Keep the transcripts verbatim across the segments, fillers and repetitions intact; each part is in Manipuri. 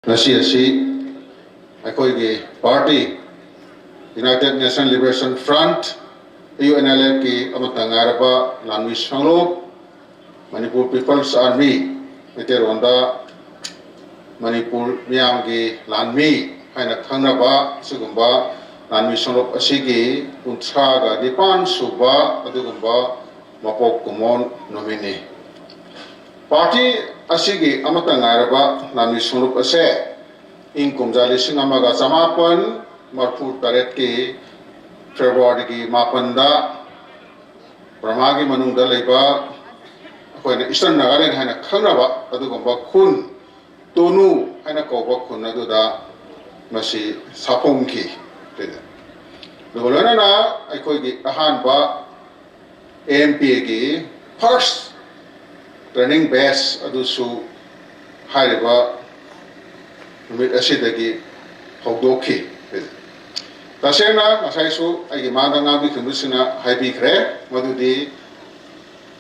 ꯉꯁꯤ ꯑꯁꯤ ꯑꯩꯈꯣꯏꯒꯤ party United National Liberation Front, U N L ꯑꯦꯐꯀꯤ ꯑꯃꯠꯇ ꯉꯥꯏꯔꯕ ꯂꯥꯟꯃꯤ ꯁꯪꯂꯨꯞ, ꯃꯅꯤꯄꯨꯔ ꯄꯤꯄꯜꯁ ꯑꯥꯔꯃꯤ, ꯃꯩꯇꯩꯂꯣꯟꯗ ꯃꯅꯤꯄꯨꯔ ꯃꯤꯌꯥꯝꯒꯤ ꯂꯥꯟꯃꯤ ꯍꯥꯏꯅ ꯈꯪꯅꯕ ꯑꯁꯤꯒꯨꯝꯕ ꯂꯥꯟꯃꯤ ꯁꯪꯂꯨꯞ ꯑꯁꯤꯒꯤ ꯀꯨꯟꯊ꯭ꯔꯥꯒ ꯅꯤꯄꯥꯟ ꯁꯨꯕ ꯑꯗꯨꯒꯨꯝꯕ ꯃꯄꯣꯛ ꯀꯨꯝꯑꯣꯟ ꯅꯨꯃꯤꯠꯅꯤ꯫ ꯄꯥꯔꯇꯤ ꯑꯁꯤꯒꯤ ꯑꯃꯠꯇ ꯉꯥꯏꯔꯕ ꯂꯥꯟꯃꯤ ꯁꯪꯂꯨꯞ ꯑꯁꯦ ꯏꯪ ꯀꯨꯝꯖꯥ ꯂꯤꯁꯤꯡ ꯑꯃꯒ ꯆꯃꯥꯄꯟ ꯃꯔꯐꯨ ꯇꯔꯦꯠꯀꯤ ꯐꯦꯕ꯭ꯔꯨꯋꯥꯔꯤꯒꯤ ꯃꯥꯄꯟꯗ ꯕꯔꯃꯥꯒꯤ ꯃꯅꯨꯡꯗ ꯂꯩꯕ ꯑꯩꯈꯣꯏꯅ ꯏꯁꯇꯔꯟ ꯅꯥꯒꯥꯂꯦꯟ ꯍꯥꯏꯅ ꯈꯪꯅꯕ ꯑꯗꯨꯒꯨꯝꯕ ꯈꯨꯟ, ꯇꯣꯅꯨ ꯍꯥꯏꯅ ꯀꯧꯕ ꯈꯨꯟ ꯑꯗꯨꯗ ꯃꯁꯤ ꯁꯥꯐꯣꯡꯈꯤ꯫ ꯑꯗꯨꯒ ꯂꯣꯏꯅꯅ ꯑꯩꯈꯣꯏꯒꯤ ꯑꯍꯥꯟꯕ ꯑꯦ ꯑꯦꯝ ꯄꯤ ꯑꯦꯒꯤ ꯐꯥꯔꯁ ꯇ꯭ꯔꯦꯅꯤꯡ ꯕꯦꯆ ꯑꯗꯨꯁꯨ ꯍꯥꯏꯔꯤꯕ ꯅꯨꯃꯤꯠ ꯑꯁꯤꯗꯒꯤ ꯍꯧꯗꯣꯛꯈꯤ꯫ ꯇꯁꯦꯡꯅ ꯉꯁꯥꯏꯁꯨ ꯑꯩꯒꯤ ꯃꯥꯡꯗ ꯉꯥꯡꯕꯤꯈꯤꯕꯁꯤꯡꯅ ꯍꯥꯏꯕꯤꯈ꯭ꯔꯦ, ꯃꯗꯨꯗꯤ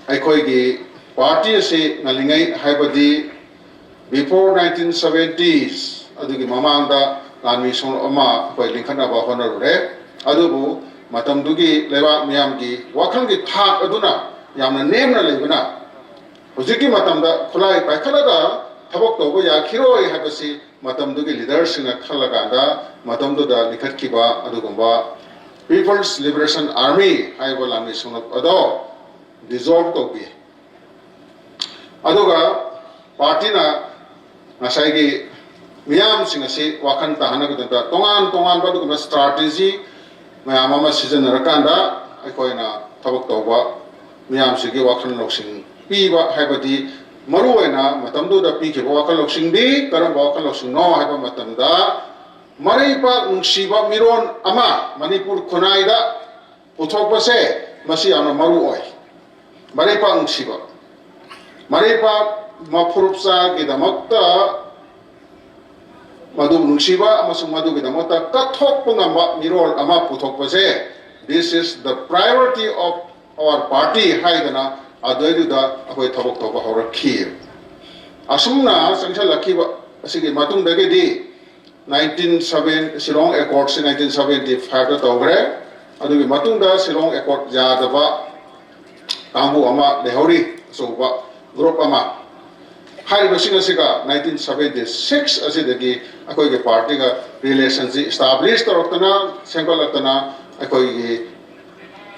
ꯑꯩꯈꯣꯏꯒꯤ ꯄꯥꯔꯇꯤ ꯑꯁꯤ ꯉꯜꯂꯤꯉꯩ, ꯍꯥꯏꯕꯗꯤ before nineteen seventies, ꯑꯗꯨꯒꯤ ꯃꯃꯥꯡꯗ ꯂꯥꯟꯃꯤ ꯁꯣꯡ ꯑꯃ ꯑꯩꯈꯣꯏ ꯂꯤꯡꯈꯠꯅꯕ ꯍꯣꯠꯅꯔꯨꯔꯦ꯫ ꯑꯗꯨꯕꯨ ꯃꯇꯝꯗꯨꯒꯤ ꯂꯩꯕꯥꯛ ꯃꯤꯌꯥꯝꯒꯤ ꯋꯥꯈꯜꯒꯤ ꯊꯥꯛ ꯑꯗꯨꯅ ꯌꯥꯝꯅ ꯅꯦꯝꯅ ꯂꯩꯕꯅ, ꯍꯧꯖꯤꯛꯀꯤ ꯃꯇꯝꯗ ꯈꯨꯠꯂꯥꯏ ꯄꯥꯏꯈꯠꯂꯒ ꯊꯕꯛ ꯇꯧꯕ ꯌꯥꯈꯤꯔꯣꯏ ꯍꯥꯏꯕꯁꯤ ꯃꯇꯝꯗꯨꯒꯤ ꯂꯤꯗꯔꯁꯤꯡꯅ ꯈꯜꯂꯀꯥꯟꯗ, ꯃꯇꯝꯗꯨꯗ ꯂꯤꯡꯈꯠꯈꯤꯕ ꯑꯗꯨꯒꯨꯝꯕ People's Liberation Army ꯍꯥꯏꯕ ꯂꯥꯟꯃꯤ ꯁꯣꯡꯂꯨꯞ ꯑꯗꯣ ꯗꯤꯖꯣꯜꯕ ꯇꯧꯈꯤ꯫ ꯑꯗꯨꯒ ꯄꯥꯔꯇꯤꯅ ꯉꯁꯥꯏꯒꯤ ꯃꯤꯌꯥꯝꯁꯤꯡ ꯑꯁꯤ ꯋꯥꯈꯜ ꯇꯥꯍꯟꯅꯕꯒꯤꯗꯃꯛꯇ ꯇꯣꯉꯥꯟ ꯇꯣꯉꯥꯟꯕ ꯑꯗꯨꯒꯨꯝꯕ ꯁ꯭ꯇ꯭ꯔꯥꯇꯦꯖꯤ ꯃꯌꯥꯝ ꯑꯃ ꯁꯤꯖꯤꯟꯅꯔꯀꯥꯟꯗ ꯑꯩꯈꯣꯏꯅ ꯊꯕꯛ ꯇꯧꯕ ꯃꯤꯌꯥꯝꯁꯤꯒꯤ ꯋꯥꯈꯜ ꯂꯧꯁꯤꯡ ꯄꯤꯕ ꯍꯥꯏꯕꯗꯤ, ꯃꯔꯨꯑꯣꯏꯅ ꯃꯇꯝꯗꯨꯗ ꯄꯤꯈꯤꯕ ꯋꯥꯈꯜ ꯂꯧꯁꯤꯡꯗꯤ ꯀꯔꯝꯕ ꯋꯥꯈꯜ ꯂꯧꯁꯤꯡꯅꯣ ꯍꯥꯏꯕ ꯃꯇꯝꯗ, ꯃꯔꯩꯄꯥꯛ ꯅꯨꯡꯁꯤꯕ ꯃꯤꯔꯣꯟ ꯑꯃ ꯃꯅꯤꯄꯨꯔ ꯈꯨꯟꯅꯥꯏꯗ ꯄꯨꯊꯣꯛꯄꯁꯦ ꯃꯁꯤ ꯌꯥꯝꯅ ꯃꯔꯨ ꯑꯣꯏ꯫ ꯃꯔꯩꯄꯥꯛ ꯅꯨꯡꯁꯤꯕ, ꯃꯔꯩꯄꯥꯛ ꯃꯐꯨꯔꯨꯞꯆꯥꯒꯤꯗꯃꯛꯇ ꯃꯗꯨ ꯅꯨꯡꯁꯤꯕ ꯑꯃꯁꯨꯡ ꯃꯗꯨꯒꯤꯗꯃꯛꯇ ꯀꯠꯊꯣꯛꯄ ꯉꯝꯕ ꯃꯤꯔꯣꯜ ꯑꯃ ꯄꯨꯊꯣꯛꯄꯁꯦ, "This is the priority of our party" ꯍꯥꯏꯗꯅ ꯑꯗꯨꯏꯗꯨꯗ ꯑꯩꯈꯣꯏ ꯊꯕꯛ ꯇꯧꯕ ꯍꯧꯔꯛꯈꯤ꯫ ꯑꯁꯨꯝꯅ ꯆꯪꯁꯤꯜꯂꯛꯈꯤꯕ ꯑꯁꯤꯒꯤ ꯃꯇꯨꯡꯗꯒꯤꯗꯤ nineteen seven Shillong Accordꯁꯤ nineteen seventy fiveꯇ ꯇꯧꯈ꯭ꯔꯦ꯫ ꯑꯗꯨꯒꯤ ꯃꯇꯨꯡꯗ Shillong Accord ꯌꯥꯗꯕ ꯀꯥꯡꯕꯨ ꯑꯃ ꯂꯩꯍꯧꯔꯤ, ꯑꯆꯧꯕ group ꯑꯃ꯫ ꯍꯥꯏꯔꯤꯕꯁꯤꯡ ꯑꯁꯤꯒ nineteen seventy six ꯑꯁꯤꯗꯒꯤ ꯑꯩꯈꯣꯏꯒꯤ partyꯒ relationꯁꯤ establish ꯇꯧꯔꯛꯇꯅ, ꯁꯦꯝꯒꯠꯂꯛꯇꯅ, ꯑꯩꯈꯣꯏꯒꯤ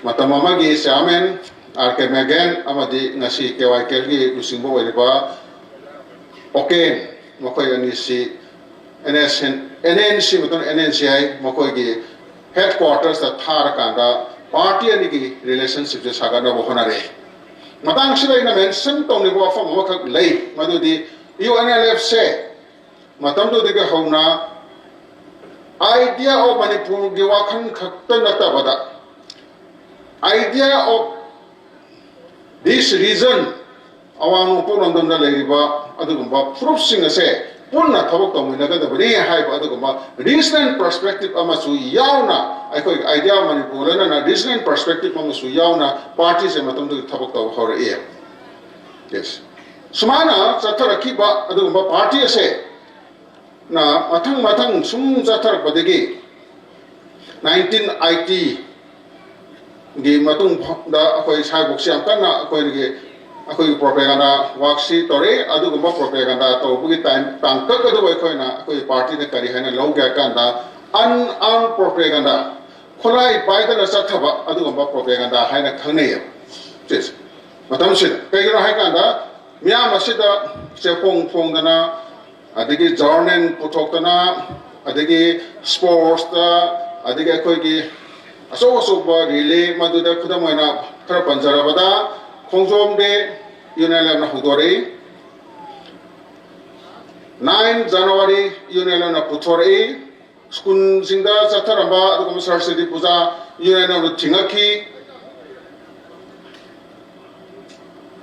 ꯃꯇꯝ ꯑꯃꯒꯤ chairman R K Magan ꯑꯃꯗꯤ ꯉꯁꯤ K Y Kꯒꯤ ꯂꯨꯆꯤꯡꯕ ꯑꯣꯏꯔꯤꯕ ꯑꯣꯀꯦꯟ, ꯃꯈꯣꯏ ꯑꯅꯤꯁꯤ N S N, N N C ꯃꯇꯨꯡ N N C ꯍꯥꯏ, ꯃꯈꯣꯏꯒꯤ headquartersꯇ ꯊꯥꯔꯀꯥꯟꯗ party ꯑꯅꯤꯒꯤ relationshipꯁꯦ ꯁꯥꯒꯠꯅꯕ ꯍꯣꯠꯅꯔꯛꯏ꯫ ꯃꯇꯥꯡꯁꯤꯗ ꯑꯩꯅ mention ꯇꯧꯅꯤꯡꯕ ꯋꯥꯐꯝ ꯑꯃꯈꯛ ꯂꯩ, ꯃꯗꯨꯗꯤ UNLFꯁꯦ ꯃꯇꯝꯗꯨꯗꯒꯤ ꯍꯧꯅ idea of ꯃꯅꯤꯄꯨꯔꯒꯤ ꯋꯥꯈꯜ ꯈꯛꯇ ꯅꯠꯇꯕꯗ, idea of this region, ꯑꯋꯥꯡ ꯅꯣꯡꯄꯣꯛ ꯂꯝꯗꯝꯗ ꯂꯩꯔꯤꯕ ꯑꯗꯨꯒꯨꯝꯕ ꯐꯨꯔꯨꯞꯁꯤꯡ ꯑꯁꯦ ꯄꯨꯟꯅ ꯊꯕꯛ ꯇꯧꯃꯤꯟꯅꯒꯗꯕꯅꯤ ꯍꯥꯏꯕ ꯑꯗꯨꯒꯨꯝꯕ regional perspective ꯑꯃꯁꯨ ꯌꯥꯎꯅ, ꯑꯩꯈꯣꯏꯒꯤ idea ꯃꯅꯤꯄꯨꯔ ꯂꯣꯏꯅꯅ regional perspective ꯑꯃꯁꯨ ꯌꯥꯎꯅ partyꯁꯦ ꯃꯇꯝꯗꯨꯗ ꯊꯕꯛ ꯇꯧꯕ ꯍꯧꯔꯛꯏ꯫ Yes. ꯁꯨꯃꯥꯏꯅ ꯆꯠꯊꯔꯛꯈꯤꯕ ꯑꯗꯨꯒꯨꯝꯕ party ꯑꯁꯦ ꯅ ꯃꯊꯪ ꯃꯊꯪ ꯁꯨꯝ ꯆꯠꯊꯔꯛꯄꯗꯒꯤ nineteen eighty ꯒꯤ ꯃꯇꯨꯡꯗ ꯑꯩꯈꯣꯏ ꯁ꯭ꯋꯥꯏꯐꯥꯎꯁꯤ ꯌꯥꯝ ꯀꯟꯅ ꯑꯩꯈꯣꯏꯒꯤ, ꯑꯩꯈꯣꯏꯒꯤ propaganda workꯁꯤ ꯇꯧꯔꯛꯏ꯫ ꯑꯗꯨꯒꯨꯝꯕ propaganda ꯇꯧꯕꯒꯤ time, ꯇꯥꯡꯀꯛ ꯑꯗꯨꯕꯨ ꯑꯩꯈꯣꯏꯅ, ꯑꯩꯈꯣꯏ partyꯅ ꯀꯔꯤ ꯍꯥꯏꯅ ꯂꯧꯒꯦ ꯍꯥꯏ ꯀꯥꯟꯗ, unarmed propaganda, ꯈꯨꯠꯂꯥꯏ ꯄꯥꯏꯗꯅ ꯆꯠꯊꯕ ꯑꯗꯨꯒꯨꯝꯕ propaganda ꯍꯥꯏꯅ ꯈꯪꯅꯩꯌꯦꯕ꯫ ꯁꯤꯁꯦ ꯃꯇꯝꯁꯤꯗ ꯀꯩꯒꯤꯅꯣ ꯍꯥꯏ ꯀꯥꯟꯗ, ꯃꯤꯌꯥꯝ ꯑꯁꯤꯗ ꯆꯦꯐꯣꯡ ꯐꯣꯡꯗꯅ, ꯑꯗꯒꯤ journal ꯄꯨꯊꯣꯛꯇꯅ, ꯑꯗꯒꯤ sportsꯇ, ꯑꯗꯒꯤ ꯑꯩꯈꯣꯏꯒꯤ ꯑꯆꯧ ꯑꯆꯧꯕ relay, ꯃꯗꯨꯗ ꯈꯨꯗꯝ ꯑꯣꯏꯅ ꯈꯔ ꯄꯟꯖꯔꯕꯗ, ꯈꯣꯡꯖꯣꯝ day UNLFꯅ ꯍꯧꯗꯣꯔꯛꯏ, nine January UNLFꯅ ꯄꯨꯊꯣꯔꯛꯏ, schoolꯁꯤꯡꯗ ꯆꯠꯊꯔꯝꯕ ꯑꯗꯨꯒꯨꯝꯕ ꯁꯔꯁ꯭ꯋꯇꯤ ꯄꯨꯖꯥ UNLFꯅ ꯊꯤꯡꯉꯛꯈꯤ,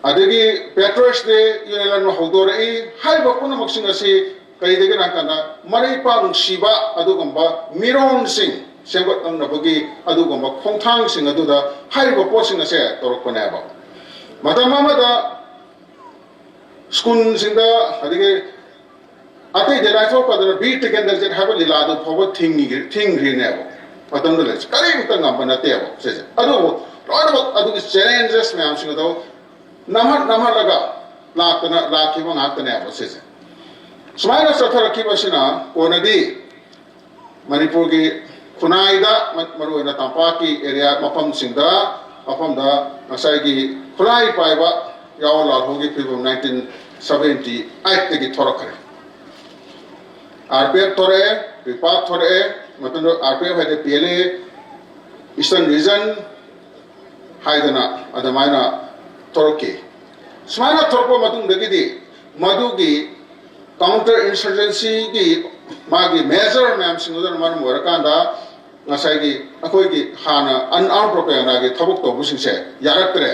ꯑꯗꯒꯤ Patriots Day UNLFꯅ ꯍꯧꯗꯣꯔꯛꯏ꯫ ꯍꯥꯏꯔꯤꯕ ꯄꯨꯝꯅꯃꯛꯁꯤꯡ ꯑꯁꯤ ꯀꯔꯤꯗꯒꯤꯅꯣ ꯍꯥꯏ ꯀꯥꯟꯗ, ꯃꯔꯩꯄꯥꯛ ꯅꯨꯡꯁꯤꯕ ꯑꯗꯨꯒꯨꯝꯕ ꯃꯤꯔꯣꯟꯁꯤꯡ ꯁꯦꯝꯒꯠꯂꯛꯅꯕꯒꯤ ꯑꯗꯨꯒꯨꯝꯕ ꯈꯣꯡꯊꯥꯡꯁꯤꯡ ꯑꯗꯨꯗ ꯍꯥꯏꯔꯤꯕ ꯄꯣꯠꯁꯤꯡ ꯑꯁꯦ ꯇꯧꯔꯛꯄꯅꯦꯕ꯫ ꯃꯇꯝ ꯑꯃꯗ schoolꯁꯤꯡꯗ, ꯑꯗꯒꯤ ꯑꯇꯩꯗꯤ ꯂꯥꯏꯊꯣꯛꯄꯗꯅ ꯕꯤꯔ ꯇꯤꯀꯦꯟꯗ꯭ꯔꯖꯤꯠ ꯍꯥꯏꯕ ꯂꯤꯂꯥꯗꯨ ꯐꯥꯎꯕ ꯊꯤꯡꯈꯤ- ꯊꯤꯡꯈ꯭ꯔꯤꯅꯦꯕ꯫ ꯃꯇꯝꯗꯨꯗ ꯂꯩꯁꯦ ꯀꯔꯤꯝꯇ ꯉꯝꯕ ꯅꯠꯇꯦꯕ ꯁꯤꯁꯦ꯫ ꯑꯗꯨꯕꯨ ꯂꯣꯏꯅꯃꯛ ꯑꯗꯨꯒꯤ ꯆꯦꯂꯦꯟꯖꯦꯁ ꯃꯌꯥꯝꯁꯤꯡ ꯑꯗꯨ ꯅꯝꯍꯠ ꯅꯝꯍꯠꯂꯒ ꯂꯥꯛꯇꯅ ꯂꯥꯛꯈꯤꯕ ꯉꯥꯛꯇꯅꯦꯕ ꯁꯤꯁꯦ꯫ ꯁꯨꯃꯥꯏꯅ ꯆꯠꯊꯔꯛꯈꯤꯕꯁꯤꯅ ꯀꯣꯟꯅꯗꯤ ꯃꯅꯤꯄꯨꯔꯒꯤ ꯈꯨꯟꯅꯥꯏꯗ, ꯃ- ꯃꯔꯨꯑꯣꯏꯅ ꯇꯝꯄꯥꯛꯀꯤ ꯑꯦꯔꯤꯌꯥ ꯃꯐꯝꯁꯤꯡꯗ, ꯃꯐꯝꯗ ꯉꯁꯥꯏꯒꯤ ꯈꯨꯠꯂꯥꯏ ꯄꯥꯏꯕ ꯌꯥꯑꯣ ꯂꯥꯜꯍꯧꯒꯤ ꯐꯤꯕꯝ ꯅꯥꯏꯟꯇꯤꯟ ꯁꯕꯦꯟꯇꯤ ꯑꯩꯠꯇꯒꯤ ꯊꯣꯔꯛꯈ꯭ꯔꯦ꯫ ꯑꯥꯔ ꯄꯤ ꯑꯦꯐ ꯊꯣꯔꯛꯑꯦ, ꯔꯤꯄꯥꯛ ꯊꯣꯔꯛꯑꯦ, ꯃꯇꯝꯗꯨꯗ ꯑꯥꯔ ꯄꯤ ꯑꯦꯐ ꯍꯥꯏꯗꯤ P L A eastern region ꯍꯥꯏꯗꯅ ꯑꯗꯨꯃꯥꯏꯅ ꯊꯣꯔꯛꯈꯤ꯫ ꯁꯨꯃꯥꯏꯅ ꯊꯣꯔꯛꯄ ꯃꯇꯨꯡꯗꯒꯤꯗꯤ ꯃꯗꯨꯒꯤ ꯀꯥꯎꯟꯇꯔ ꯏꯟꯁꯔꯖꯦꯟꯁꯤꯒꯤ ꯃꯥꯒꯤ ꯃꯦꯖꯔ ꯃꯌꯥꯝꯁꯤꯡ ꯑꯗꯨꯅ ꯃꯔꯝ ꯑꯣꯏꯔꯀꯥꯟꯗ ꯉꯁꯥꯏꯒꯤ ꯑꯩꯈꯣꯏꯒꯤ ꯍꯥꯟꯅ ꯑꯟꯑꯥꯔꯝ ꯄ꯭ꯔꯣꯄꯦꯒꯥꯟꯗꯥꯒꯤ ꯊꯕꯛ ꯇꯧꯕꯁꯤꯡꯁꯦ ꯌꯥꯔꯛꯇ꯭ꯔꯦ꯫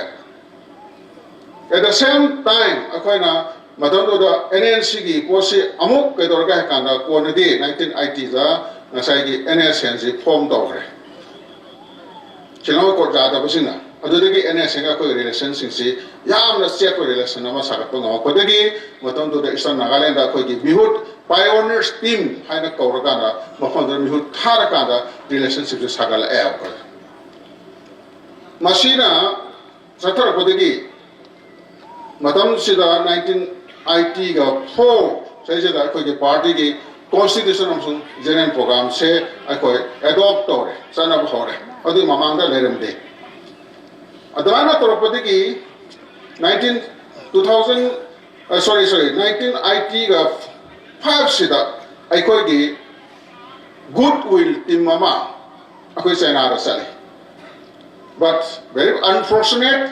At the same time ꯑꯩꯈꯣꯏꯅ ꯃꯇꯝꯗꯨꯗ ꯑꯦꯟ ꯑꯦꯟ ꯁꯤꯒꯤ ꯄꯣꯠꯁꯤ ꯑꯃꯨꯛ ꯀꯩꯗꯧꯔꯒꯦ ꯍꯥꯏ ꯀꯥꯟꯗ ꯀꯣꯟꯅꯗꯤ ꯅꯥꯏꯟꯇꯤꯟ ꯑꯥꯏꯇꯤꯗ ꯉꯁꯥꯏꯒꯤ ꯑꯦꯟ ꯑꯦꯁ ꯑꯦꯟꯁꯤ ꯐꯣꯝ ꯇꯧꯈ꯭ꯔꯦ꯫ ꯁꯤꯂꯣꯡ ꯑꯦꯀꯣꯔꯗ ꯌꯥꯗꯕꯁꯤꯅ꯫ ꯑꯗꯨꯗꯒꯤ ꯑꯦꯟ ꯑꯦꯁ ꯑꯦꯟꯒ ꯑꯩꯈꯣꯏꯒꯤ ꯔꯤꯂꯦꯁꯟꯁꯤꯡꯁꯤ ꯌꯥꯝꯅ ꯆꯦꯠꯄ ꯔꯤꯂꯦꯁꯟ ꯑꯃ ꯁꯥꯒꯠꯄ ꯉꯝꯃꯛꯄꯗꯒꯤ ꯃꯇꯝꯗꯨꯗ ꯏꯁꯇꯔꯟ ꯅꯥꯒꯥꯂꯦꯟꯗ ꯑꯩꯈꯣꯏꯒꯤ ꯃꯤꯍꯨꯠ ꯄꯥꯏꯑꯣꯅꯤꯌꯔꯁ ꯇꯤꯝ ꯍꯥꯏꯅ ꯀꯧꯔꯀꯥꯟꯗ ꯃꯐꯝꯗꯨꯗ ꯃꯤꯍꯨꯠ ꯊꯥꯔꯀꯥꯟꯗ ꯔꯤꯂꯦꯁꯟꯁꯤꯞꯁꯦ ꯁꯥꯒꯠꯂꯛꯑꯦꯕ꯫ ꯃꯁꯤꯅ ꯆꯠꯊꯔꯛꯄꯗꯒꯤ ꯃꯇꯝꯁꯤꯗ ꯅꯥꯏꯟꯇꯤꯟ ꯑꯥꯏꯇꯤꯒ ꯐꯣꯔ ꯁꯤꯗꯩꯁꯤꯗ ꯑꯩꯈꯣꯏꯒꯤ ꯄꯥꯔꯇꯤꯒꯤ ꯀꯣꯟꯁꯇꯤꯇ꯭ꯌꯨꯁꯟ ꯑꯃꯁꯨꯡ ꯖꯦꯅꯔꯦꯜ ꯄ꯭ꯔꯣꯒ꯭ꯔꯥꯝꯁꯦ ꯑꯩꯈꯣꯏ ꯑꯦꯗꯣꯞ ꯇꯧꯔꯦ, ꯆꯠꯅꯕ ꯍꯧꯔꯦ꯫ ꯑꯗꯨꯒꯤ ꯃꯃꯥꯡꯗ ꯂꯩꯔꯝꯗꯦ꯫ ꯑꯗꯨꯃꯥꯏꯅ ꯇꯧꯔꯛꯄꯗꯒꯤ ꯅꯥꯏꯟꯇꯤꯟ ꯇꯨ ꯊꯥꯎꯖꯟ ꯁꯣꯔꯤ ꯁꯣꯔꯤ ꯅꯥꯏꯟꯇꯤꯟ ꯑꯥꯏꯇꯤꯒ ꯐꯥꯏꯚꯁꯤꯗ ꯑꯩꯈꯣꯏꯒꯤ ꯒꯨꯗ ꯋꯤꯜ ꯇꯤꯝ ꯑꯃ ꯑꯩꯈꯣꯏ ꯆꯥꯏꯅꯥꯗ ꯆꯠꯂꯤ꯫ But very unfortunate,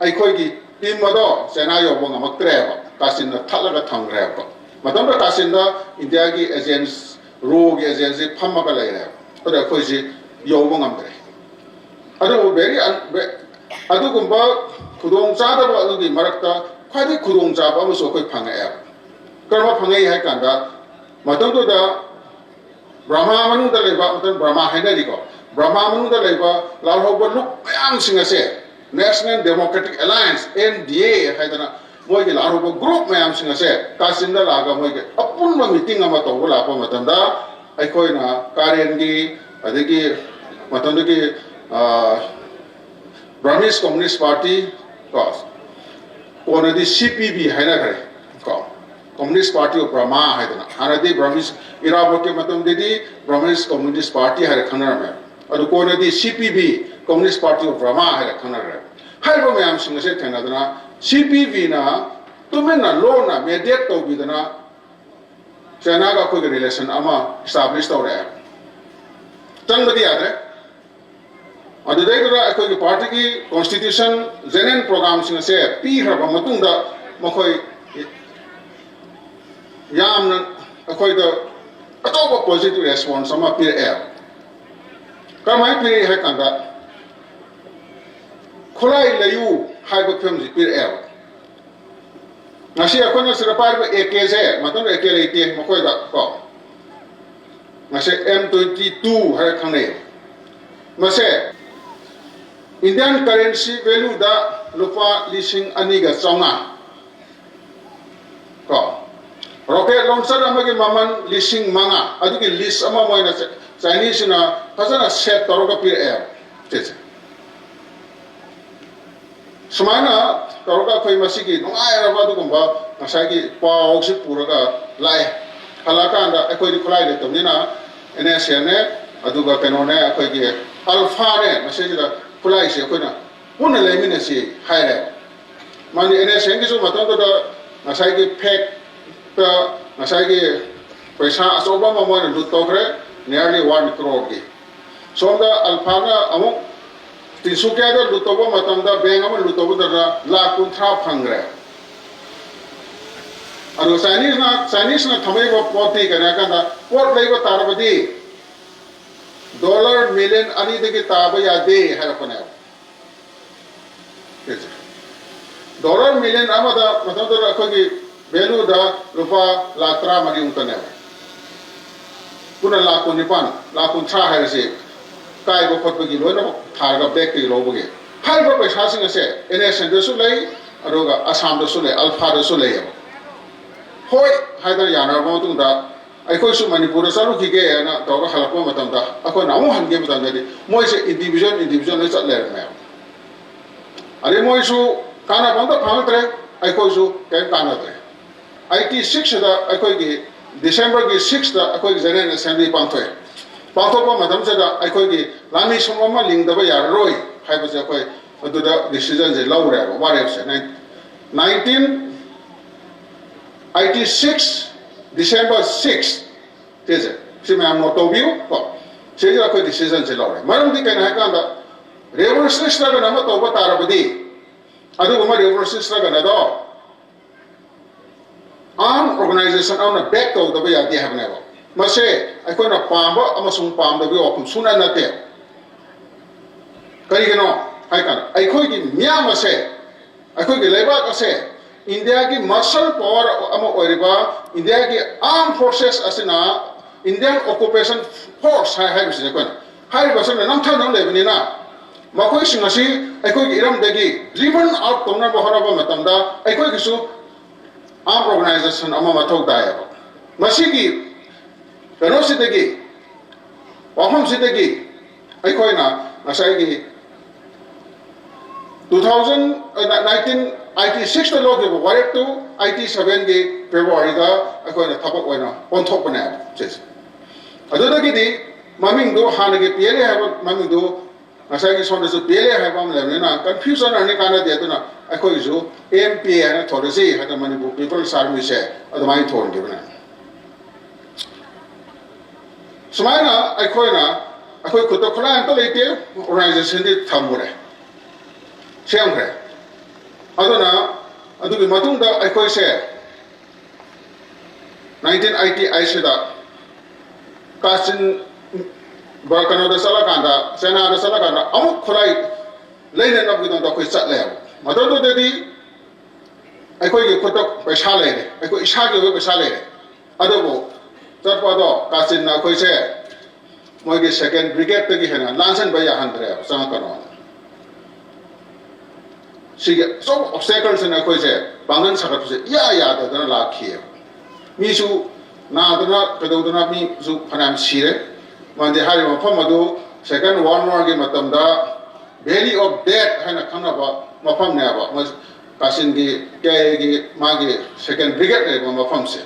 ꯑꯩꯈꯣꯏꯒꯤ ꯇꯤꯝ ꯑꯗꯣ ꯆꯥꯏꯅꯥ ꯌꯧꯕ ꯉꯝꯃꯛꯇ꯭ꯔꯦꯕ, ꯀꯥꯆꯤꯟꯅ ꯊꯠꯂꯒ ꯊꯝꯈ꯭ꯔꯦꯕ꯫ ꯃꯇꯝꯗ ꯀꯥꯆꯤꯟꯗ ꯏꯟꯗꯤꯌꯥꯒꯤ ꯑꯦꯖꯦꯟꯁ, ꯔꯣꯒꯤ ꯑꯦꯖꯦꯟꯁꯤ ꯐꯝꯃꯒ ꯂꯩꯔꯦꯕ꯫ ꯑꯗꯨꯗ ꯑꯩꯈꯣꯏꯁꯤ ꯌꯧꯕ ꯉꯝꯗ꯭ꯔꯦ꯫ ꯑꯗꯨꯕꯨ very un- ve- ꯑꯗꯨꯒꯨꯝꯕ ꯈꯨꯗꯣꯡ ꯆꯥꯗꯕ ꯑꯗꯨꯒꯤ ꯃꯔꯛꯇ ꯈ꯭ꯋꯥꯏꯗꯒꯤ ꯈꯨꯗꯣꯡ ꯆꯥꯕ ꯑꯃꯁꯨ ꯑꯩꯈꯣꯏ ꯐꯪꯉꯛꯑꯦꯕ꯫ ꯀꯔꯝꯕ ꯐꯪꯉꯛꯏ ꯍꯥꯏ ꯀꯥꯟꯗ, ꯃꯇꯝꯗꯨꯗ ꯕ꯭ꯔꯍꯃꯥ ꯃꯅꯨꯡꯗ ꯂꯩꯕ, ꯃꯇꯝ ꯕ꯭ꯔꯍꯃꯥ ꯍꯥꯏꯅꯔꯤꯀꯣ, ꯕ꯭ꯔꯍꯃꯥ ꯃꯅꯨꯡꯗ ꯂꯩꯕ ꯂꯥꯜꯍꯧꯕ ꯂꯨꯞ ꯃꯌꯥꯝꯁꯤꯡ ꯑꯁꯦ National Democratic Alliance, N D A ꯍꯥꯏꯗꯅ ꯃꯣꯏꯒꯤ ꯂꯥꯛꯍꯧꯕ ꯒ꯭ꯔꯨꯞ ꯃꯌꯥꯝꯁꯤꯡ ꯑꯁꯦ ꯀꯥꯆꯤꯟꯗ ꯂꯥꯛꯑꯒ ꯃꯣꯏꯒꯤ ꯑꯄꯨꯟꯕ ꯃꯤꯇꯤꯡ ꯑꯃ ꯇꯧꯕ ꯂꯥꯛꯄ ꯃꯇꯝꯗ, ꯑꯩꯈꯣꯏꯅ ꯀꯥꯔꯦꯟꯒꯤ, ꯑꯗꯒꯤ ꯃꯇꯝꯗꯨꯒꯤ ꯕ꯭ꯔꯃꯤꯁ ꯀꯝꯃꯨꯅꯤꯁ ꯄꯥꯔꯇꯤ, ꯀꯣ, ꯀꯣꯟꯅꯗꯤ ꯁꯤ ꯄꯤ ꯕꯤ ꯍꯥꯏꯅꯈ꯭ꯔꯦ, ꯀꯣ, ꯀꯝꯃꯨꯅꯤꯁ ꯄꯥꯔꯇꯤ ꯑꯣꯐ ꯕ꯭ꯔꯃꯥ ꯍꯥꯏꯗꯅ꯫ ꯍꯥꯟꯅꯗꯤ ꯕ꯭ꯔꯃꯤꯁ ꯏꯔꯥꯕꯣꯠꯀꯤ ꯃꯇꯝꯗꯗꯤ ꯕ꯭ꯔꯃꯤꯁ ꯀꯝꯃꯨꯅꯤꯁ ꯄꯥꯔꯇꯤ ꯍꯥꯏꯔ ꯈꯪꯅꯔꯝꯃꯦ꯫ ꯑꯗꯨ ꯀꯣꯟꯅꯗꯤ ꯁꯤ ꯄꯤ ꯕꯤ, ꯀꯝꯃꯨꯅꯤꯁ ꯄꯥꯔꯇꯤ ꯑꯣꯐ ꯕ꯭ꯔꯃꯥ ꯍꯥꯏꯔ ꯈꯪꯅꯈ꯭ꯔꯦ꯫ ꯍꯥꯏꯔꯤꯕ ꯃꯌꯥꯝꯁꯤꯡ ꯑꯁꯦ ꯊꯦꯡꯅꯗꯅ ꯁꯤ ꯄꯤ ꯕꯤꯅ ꯇꯨꯃꯤꯟꯅ ꯂꯣꯟꯅ ꯃꯦꯗꯤꯌꯦꯠ ꯇꯧꯕꯤꯗꯅ ꯆꯥꯏꯅꯥꯒ ꯑꯩꯈꯣꯏꯒꯤ ꯔꯤꯂꯦꯁꯟ ꯑꯃ ꯏꯁꯇꯥꯕ꯭ꯂꯤꯁ ꯇꯧꯔꯛꯑꯦ꯫ ꯆꯪꯕꯗꯤ ꯌꯥꯗ꯭ꯔꯦ꯫ ꯑꯗꯨꯗꯩꯗꯨꯗ ꯑꯩꯈꯣꯏꯒꯤ ꯄꯥꯔꯇꯤꯒꯤ ꯀꯣꯟꯁꯇꯤꯇ꯭ꯌꯨꯁꯟ, ꯖꯦꯅꯔꯦꯜ ꯄ꯭ꯔꯣꯒ꯭ꯔꯥꯝꯁꯤꯡ ꯑꯁꯦ ꯄꯤꯈ꯭ꯔꯕ ꯃꯇꯨꯡꯗ ꯃꯈꯣꯏ ꯌꯥꯝꯅ ꯑꯩꯈꯣꯏꯗ ꯑꯆꯧꯕ ꯄꯣꯖꯤꯇꯤꯚ ꯔꯦꯁꯄꯣꯟꯁ ꯑꯃ ꯄꯤꯔꯛꯑꯦ꯫ ꯀꯔꯝꯍꯥꯏꯅ ꯄꯤꯔꯛꯏ ꯍꯥꯏ ꯀꯥꯟꯗ, ꯈꯨꯠꯂꯥꯏ ꯂꯩꯌꯨ ꯍꯥꯏꯕ ꯐꯤꯕꯝꯁꯤ ꯄꯤꯔꯛꯑꯦꯕ꯫ ꯉꯁꯤ ꯑꯩꯈꯣꯏꯅ ꯁꯤꯗ ꯄꯥꯏꯔꯤꯕ ꯑꯦ ꯀꯦꯁꯦ, ꯃꯇꯝꯗ ꯑꯦ ꯀꯦ ꯂꯩꯇꯦ ꯃꯈꯣꯏꯗ, ꯀꯣ꯫ ꯃꯁꯦ ꯑꯦꯝ ꯇ꯭ꯋꯦꯟꯇꯤ ꯇꯨ ꯍꯥꯏꯔ ꯈꯪꯅꯩ꯫ ꯃꯁꯦ ꯏꯟꯗꯤꯌꯥꯟ ꯀꯔꯦꯟꯁꯤ ꯚꯦꯂꯨꯗ ꯂꯨꯄꯥ ꯂꯤꯁꯤꯡ ꯑꯅꯤꯒ ꯆꯥꯝꯃꯉꯥ, ꯀꯣ꯫ ꯔꯣꯀꯦꯠ ꯂꯣꯟꯆꯔ ꯑꯃꯒꯤ ꯃꯃꯜ ꯂꯤꯁꯤꯡ ꯃꯉꯥ, ꯑꯗꯨꯒꯤ ꯂꯤꯁ ꯑꯃ ꯃꯣꯏꯅ ꯆ-, ꯆꯥꯏꯅꯤꯁꯁꯤꯅ ꯐꯖꯅ ꯁꯦꯠ ꯇꯧꯔꯒ ꯄꯤꯔꯛꯑꯦ꯫ ꯁꯤꯁꯦ ꯁꯨꯃꯥꯏꯅ ꯇꯧꯔꯒ ꯑꯩꯈꯣꯏ ꯃꯁꯤꯒꯤ ꯅꯨꯡꯉꯥꯏꯔꯕ ꯑꯗꯨꯒꯨꯝꯕ ꯉꯁꯥꯏꯒꯤ ꯄꯥꯎꯁꯤ ꯄꯨꯔꯒ ꯂꯥꯛꯑꯦ꯫ ꯍꯜꯂꯛꯑꯀꯥꯟꯗ ꯑꯩꯈꯣꯏꯗꯤ ꯈꯨꯠꯂꯥꯏ ꯂꯩꯇꯕꯅꯤꯅ ꯑꯦꯟ ꯑꯦꯁ ꯑꯦꯜꯅꯦ, ꯑꯗꯨꯒ ꯀꯩꯅꯣꯅꯦ, ꯑꯩꯈꯣꯏꯒꯤ ꯑꯜꯐꯥꯅꯦ, ꯃꯁꯤꯁꯤꯗ ꯈꯨꯠꯂꯥꯏꯁꯦ ꯑꯩꯈꯣꯏꯅ ꯄꯨꯟꯅ ꯂꯩꯃꯤꯟꯅꯁꯤ ꯍꯥꯏꯔꯦ꯫ ꯃꯥꯅꯤ, ꯑꯦꯟ ꯑꯦꯁ ꯑꯦꯜꯒꯤꯁꯨ ꯃꯇꯝꯗꯨꯗ ꯉꯁꯥꯏꯒꯤ ꯐꯦꯛꯇ ꯉꯁꯥꯏꯒꯤ ꯄꯩꯁꯥ ꯑꯆꯧꯕ ꯑꯃ ꯃꯣꯏꯅ ꯂꯨꯠ ꯇꯧꯈ꯭ꯔꯦ, nearly one crore ꯒꯤ꯫ ꯁꯣꯝꯗ ꯑꯜꯐꯥꯅ ꯑꯃꯨꯛ ꯇꯤꯟꯁꯨꯀꯤꯌꯥꯗ ꯂꯨꯠ ꯇꯧꯕ ꯃꯇꯝꯗ, ꯕꯦꯡ ꯑꯃ ꯂꯨꯠ ꯇꯧꯕꯗ ꯂꯥꯈ ꯀꯨꯟꯊ꯭ꯔꯥ ꯐꯪꯈ꯭ꯔꯦ꯫ ꯑꯗꯨꯒ ꯆꯥꯏꯅꯤꯁꯅ, ꯆꯥꯏꯅꯤꯁꯅ ꯊꯝꯃꯛꯏꯕ ꯄꯣꯠꯇꯤ ꯀꯩꯅꯣ ꯍꯥꯏ ꯀꯥꯟꯗ, ꯄꯣꯠ ꯂꯩꯕ ꯇꯥꯔꯕꯗꯤ ꯗꯣꯂꯔ ꯃꯤꯂꯤꯌꯟ ꯑꯅꯤꯗꯒꯤ ꯇꯥꯕ ꯌꯥꯗꯦ ꯍꯥꯏꯔꯛꯄꯅꯦꯕ꯫ ꯗꯣꯂꯔ ꯃꯤꯂꯤꯌꯟ ꯑꯃꯗ ꯃꯇꯝꯗꯨꯗ ꯑꯩꯈꯣꯏꯒꯤ ꯚꯦꯂꯨꯗ ꯂꯨꯄꯥ ꯂꯥꯈ ꯇꯔꯥꯃꯔꯤꯃꯨꯛꯇꯅꯦꯕ꯫ ꯄꯨꯟꯅ ꯂꯥꯈ ꯀꯨꯟꯅꯤꯄꯥꯟ, ꯂꯥꯈ ꯀꯨꯟꯊ꯭ꯔꯥ ꯍꯥꯏꯔꯁꯤ, ꯀꯥꯏꯕ ꯈꯣꯠꯄꯒꯤ ꯂꯣꯏꯅꯃꯛ ꯊꯥꯔꯒ ꯕꯦꯛꯇꯒꯤ ꯂꯧꯕꯒꯤ꯫ ꯍꯥꯏꯔꯤꯕ ꯄꯩꯁꯥꯁꯤꯡ ꯑꯁꯦ ꯑꯦꯟ ꯑꯦꯁ ꯑꯦꯟꯗꯁꯨ ꯂꯩ, ꯑꯗꯨꯒ ꯑꯁꯥꯝꯗꯁꯨ ꯂꯩ, ꯑꯜꯐꯥꯗꯁꯨ ꯂꯩꯌꯦꯕ꯫ ꯍꯣꯏ ꯍꯥꯏꯗꯅ ꯌꯥꯅꯔꯕ ꯃꯇꯨꯡꯗ ꯑꯩꯈꯣꯏꯁꯨ ꯃꯅꯤꯄꯨꯔꯗ ꯆꯠꯂꯨꯈꯤꯒꯦꯅ ꯇꯧꯔꯒ ꯍꯜꯂꯛꯄ ꯃꯇꯝꯗ ꯑꯩꯈꯣꯏꯅ ꯑꯃꯨꯛ ꯍꯟꯒꯦ ꯃꯇꯝꯗꯗꯤ ꯃꯣꯏꯁꯦ individual individual ꯂꯣꯏ ꯆꯠ ꯂꯩꯔꯝꯃꯦꯕ꯫ ꯑꯗꯩ ꯃꯣꯏꯁꯨ ꯀꯥꯟꯅꯕ ꯑꯝꯇ ꯐꯪꯉꯛꯇ꯭ꯔꯦ, ꯑꯩꯈꯣꯏꯁꯨ ꯀꯔꯤꯝ ꯀꯥꯟꯅꯗ꯭ꯔꯦ꯫ ꯑꯩꯠꯇꯤ ꯁꯤꯛꯁꯇ ꯑꯩꯈꯣꯏꯒꯤ ꯗꯤꯁꯦꯝꯕꯔꯒꯤ ꯁꯤꯛꯁꯇ ꯑꯩꯈꯣꯏꯒꯤ ꯖꯦꯅꯔꯦꯜ ꯑꯦꯁꯦꯝꯕ꯭ꯂꯤ ꯄꯥꯡꯊꯣꯛꯑꯦ꯫ ꯄꯥꯡꯊꯣꯛꯄ ꯃꯇꯝꯁꯤꯗ ꯑꯩꯈꯣꯏꯒꯤ ꯂꯥꯟꯃꯤ ꯁꯪꯒꯣꯝ ꯑꯃ ꯂꯤꯡꯗꯕ ꯌꯥꯔꯔꯣꯏ ꯍꯥꯏꯕꯁꯦ ꯑꯩꯈꯣꯏ ꯑꯗꯨꯗ ꯗꯤꯁꯤꯖꯟꯁꯦ ꯂꯧꯔꯦꯕ, ꯋꯥꯔꯦꯞꯁꯦ꯫ Nineteen eighty six December six ꯁꯤꯁꯦ, ꯁꯤ ꯃꯌꯥꯝ ꯅꯣꯠ ꯇꯧꯕꯤꯌꯨ ꯀꯣ꯫ ꯁꯤꯁꯤꯗ ꯑꯩꯈꯣꯏ ꯗꯤꯁꯤꯖꯟꯁꯦ ꯂꯧꯔꯦ꯫ ꯃꯔꯝꯗꯤ ꯀꯩꯅꯣ ꯍꯥꯏꯀꯥꯟꯗ ꯔꯦꯚꯣꯂꯨꯁꯟ ꯏꯁꯇ꯭ꯔꯒꯜ ꯑꯃ ꯇꯧꯕ ꯇꯥꯔꯕꯗꯤ ꯑꯗꯨꯒꯨꯝꯕ ꯔꯦꯚꯣꯂꯨꯁꯟ ꯏꯁꯇ꯭ꯔꯒꯜ ꯑꯗꯣ ꯑꯥꯔꯝ ꯑꯣꯔꯒꯅꯥꯏꯖꯦꯁꯟ ꯑꯃꯅ ꯕꯦꯛ ꯇꯧꯗꯕ ꯌꯥꯗꯦ ꯍꯥꯏꯕꯅꯦꯕ꯫ ꯃꯁꯦ ꯑꯩꯈꯣꯏꯅ ꯄꯥꯝꯕ ꯑꯃꯁꯨꯡ ꯄꯥꯝꯗꯕꯒꯤ ꯋꯥꯐꯝ ꯁꯨꯡꯅ ꯅꯠꯇꯦ꯫ ꯀꯔꯤꯒꯤꯅꯣ ꯍꯥꯏꯀꯥꯟꯗ ꯑꯩꯈꯣꯏꯒꯤ ꯃꯤꯌꯥꯝ ꯑꯁꯦ, ꯑꯩꯈꯣꯏꯒꯤ ꯂꯩꯕꯥꯛ ꯑꯁꯦ ꯏꯟꯗꯤꯌꯥꯒꯤ ꯃꯁꯜ ꯄꯥꯋꯔ ꯑꯃ ꯑꯣꯏꯔꯤꯕ ꯏꯟꯗꯤꯌꯥꯒꯤ ꯑꯥꯔꯝ ꯐꯣꯔꯁꯦꯁ ꯑꯁꯤꯅ, ꯏꯟꯗꯤꯌꯥꯟ ꯑꯣꯀꯨꯄꯦꯁꯟ ꯐꯣꯔꯁ ꯍꯥꯏ ꯍꯥꯏꯔꯤꯕꯁꯤꯅ ꯑꯩꯈꯣꯏꯅ, ꯍꯥꯏꯔꯤꯕꯁꯤꯅ ꯅꯝꯊꯗꯨꯅ ꯂꯩꯕꯅꯤꯅ ꯃꯈꯣꯏꯁꯤꯡ ꯑꯁꯤ ꯑꯩꯈꯣꯏꯒꯤ ꯏꯔꯝꯗꯒꯤ ꯗ꯭ꯔꯤꯚꯟ ꯑꯥꯎꯠ ꯇꯧꯅꯕ ꯍꯣꯠꯅꯕ ꯃꯇꯝꯗ ꯑꯩꯈꯣꯏꯒꯤꯁꯨ ꯑꯥꯔꯝ ꯑꯣꯔꯒꯅꯥꯏꯖꯦꯁꯟ ꯑꯃ ꯃꯊꯧ ꯇꯥꯏꯌꯦꯕ꯫ ꯃꯁꯤꯒꯤ ꯀꯩꯅꯣꯁꯤꯗꯒꯤ, ꯋꯥꯐꯝꯁꯤꯗꯒꯤ ꯑꯩꯈꯣꯏꯅ ꯉꯁꯥꯏꯒꯤ ꯇꯨ ꯊꯥꯎꯖꯟ, ꯅꯥꯏꯟꯇꯤꯟ ꯑꯥꯏꯇꯤ ꯁꯤꯛꯁꯇ ꯂꯧꯈꯤꯕ ꯋꯥꯔꯦꯞꯇꯨ ꯑꯥꯏꯇꯤ ꯁꯚꯦꯟꯒꯤ ꯐꯦꯕ꯭ꯔꯨꯋꯥꯔꯤꯗ ꯑꯩꯈꯣꯏꯅ ꯊꯕꯛ ꯑꯣꯏꯅ ꯑꯣꯟꯊꯣꯛꯄꯅꯦꯕ ꯁꯤꯁꯦ꯫ ꯑꯗꯨꯗꯒꯤꯗꯤ ꯃꯃꯤꯡꯗꯨ ꯍꯥꯟꯅꯒꯤ ꯄꯤ ꯑꯦꯜ ꯑꯦ ꯍꯥꯏꯕ ꯃꯃꯤꯡꯗꯨ ꯉꯁꯥꯏꯒꯤ ꯁꯣꯝꯗꯁꯨ ꯄꯤ ꯑꯦꯜ ꯑꯦ ꯍꯥꯏꯕ ꯑꯃ ꯂꯩꯕꯅꯤꯅ ꯀꯟꯐ꯭ꯌꯨꯖꯟ ꯑꯣꯏꯔꯅꯤ, ꯀꯥꯟꯅꯗꯦ꯫ ꯑꯗꯨꯅ ꯑꯩꯈꯣꯏꯒꯤꯁꯨ ꯑꯦꯝ ꯄꯤ ꯑꯦ ꯍꯥꯏꯅ ꯊꯣꯜꯂꯁꯤ ꯍꯥꯏꯅ ꯃꯅꯤꯄꯨꯔ ꯄꯤꯄꯜꯁ ꯑꯥꯔꯃꯤꯁꯦ ꯑꯗꯨꯃꯥꯏꯅ ꯊꯣꯟꯈꯤꯕꯅꯦ꯫ ꯁꯨꯃꯥꯏꯅ ꯑꯩꯈꯣꯏꯅ, ꯑꯩꯈꯣꯏ ꯈꯨꯠꯇ ꯈꯨꯠꯂꯥꯏ ꯑꯝꯇ ꯂꯩꯇꯦ, ꯑꯣꯔꯒꯅꯥꯏꯖꯦꯁꯟꯗꯤ ꯊꯝꯃꯨꯔꯦ, ꯁꯦꯝꯈ꯭ꯔꯦ꯫ ꯑꯗꯨꯅ ꯑꯗꯨꯒꯤ ꯃꯇꯨꯡꯗ ꯑꯩꯈꯣꯏꯁꯦ ꯅꯥꯏꯟꯇꯤꯟ ꯑꯩꯠꯇꯤ ꯑꯩꯠꯁꯤꯗ ꯀꯥꯆꯤꯟ ꯕ-, ꯀꯩꯅꯣꯗ ꯆꯠꯂꯀꯥꯟꯗ, ꯆꯥꯏꯅꯥꯗ ꯆꯠꯂꯀꯥꯟꯗ ꯑꯃꯨꯛ ꯈꯨꯠꯂꯥꯏ ꯂꯩꯅꯅꯕꯒꯤꯗꯃꯛꯇ ꯑꯩꯈꯣꯏ ꯆꯠꯂꯦꯕ꯫ ꯃꯇꯝꯗꯨꯗꯗꯤ ꯑꯩꯈꯣꯏꯒꯤ ꯈꯨꯠꯇ ꯄꯩꯁꯥ ꯂꯩꯔꯦ, ꯑꯩꯈꯣꯏ ꯏꯁꯥꯒꯤ ꯑꯣꯏꯕ ꯄꯩꯁꯥ ꯂꯩꯔꯦ꯫ ꯑꯗꯨꯕꯨ ꯆꯠꯄ ꯑꯗꯣ ꯀꯥꯆꯤꯟꯅ ꯑꯩꯈꯣꯏꯁꯦ ꯃꯣꯏꯒꯤ ꯁꯦꯀꯦꯟ ꯕ꯭ꯔꯤꯒꯦꯗꯇꯒꯤ ꯍꯦꯟꯅ ꯂꯥꯟꯁꯤꯟꯕ ꯌꯥꯍꯟꯗ꯭ꯔꯦꯕ, ꯆꯪꯉꯛꯀꯅꯣꯅ꯫ ꯁꯤꯒꯤ ꯑꯆꯧꯕ ꯑꯣꯕꯁꯇꯦꯀꯜꯁꯤꯅ ꯑꯩꯈꯣꯏꯁꯦ ꯄꯥꯡꯒꯜ ꯁꯥꯒꯠꯄꯁꯦ ꯏꯌꯥ ꯌꯥꯗꯗꯅ ꯂꯥꯛꯈꯤꯑꯕ꯫ ꯃꯤꯁꯨ ꯅꯥꯗꯅ ꯀꯩꯗꯧꯗꯅ ꯃꯤꯁꯨ ꯐꯅꯌꯥꯝ ꯁꯤꯔꯦ꯫ ꯃꯔꯝꯗꯤ ꯍꯥꯏꯔꯤꯕ ꯃꯐꯝ ꯑꯗꯨ ꯁꯦꯀꯦꯟ ꯋꯥꯔꯜ ꯋꯥꯔꯒꯤ ꯃꯇꯝꯗ ꯚꯦꯂꯤ ꯑꯣꯐ ꯗꯦꯠ ꯍꯥꯏꯅ ꯈꯪꯅꯕ ꯃꯐꯝꯅꯦꯕ꯫ ꯃꯣꯏ ꯀꯥꯆꯤꯟꯒꯤ ꯀꯦꯒꯤ ꯃꯥꯒꯤ ꯁꯦꯀꯦꯟ ꯕ꯭ꯔꯤꯒꯦꯗ ꯂꯩꯕ ꯃꯐꯝꯁꯦ,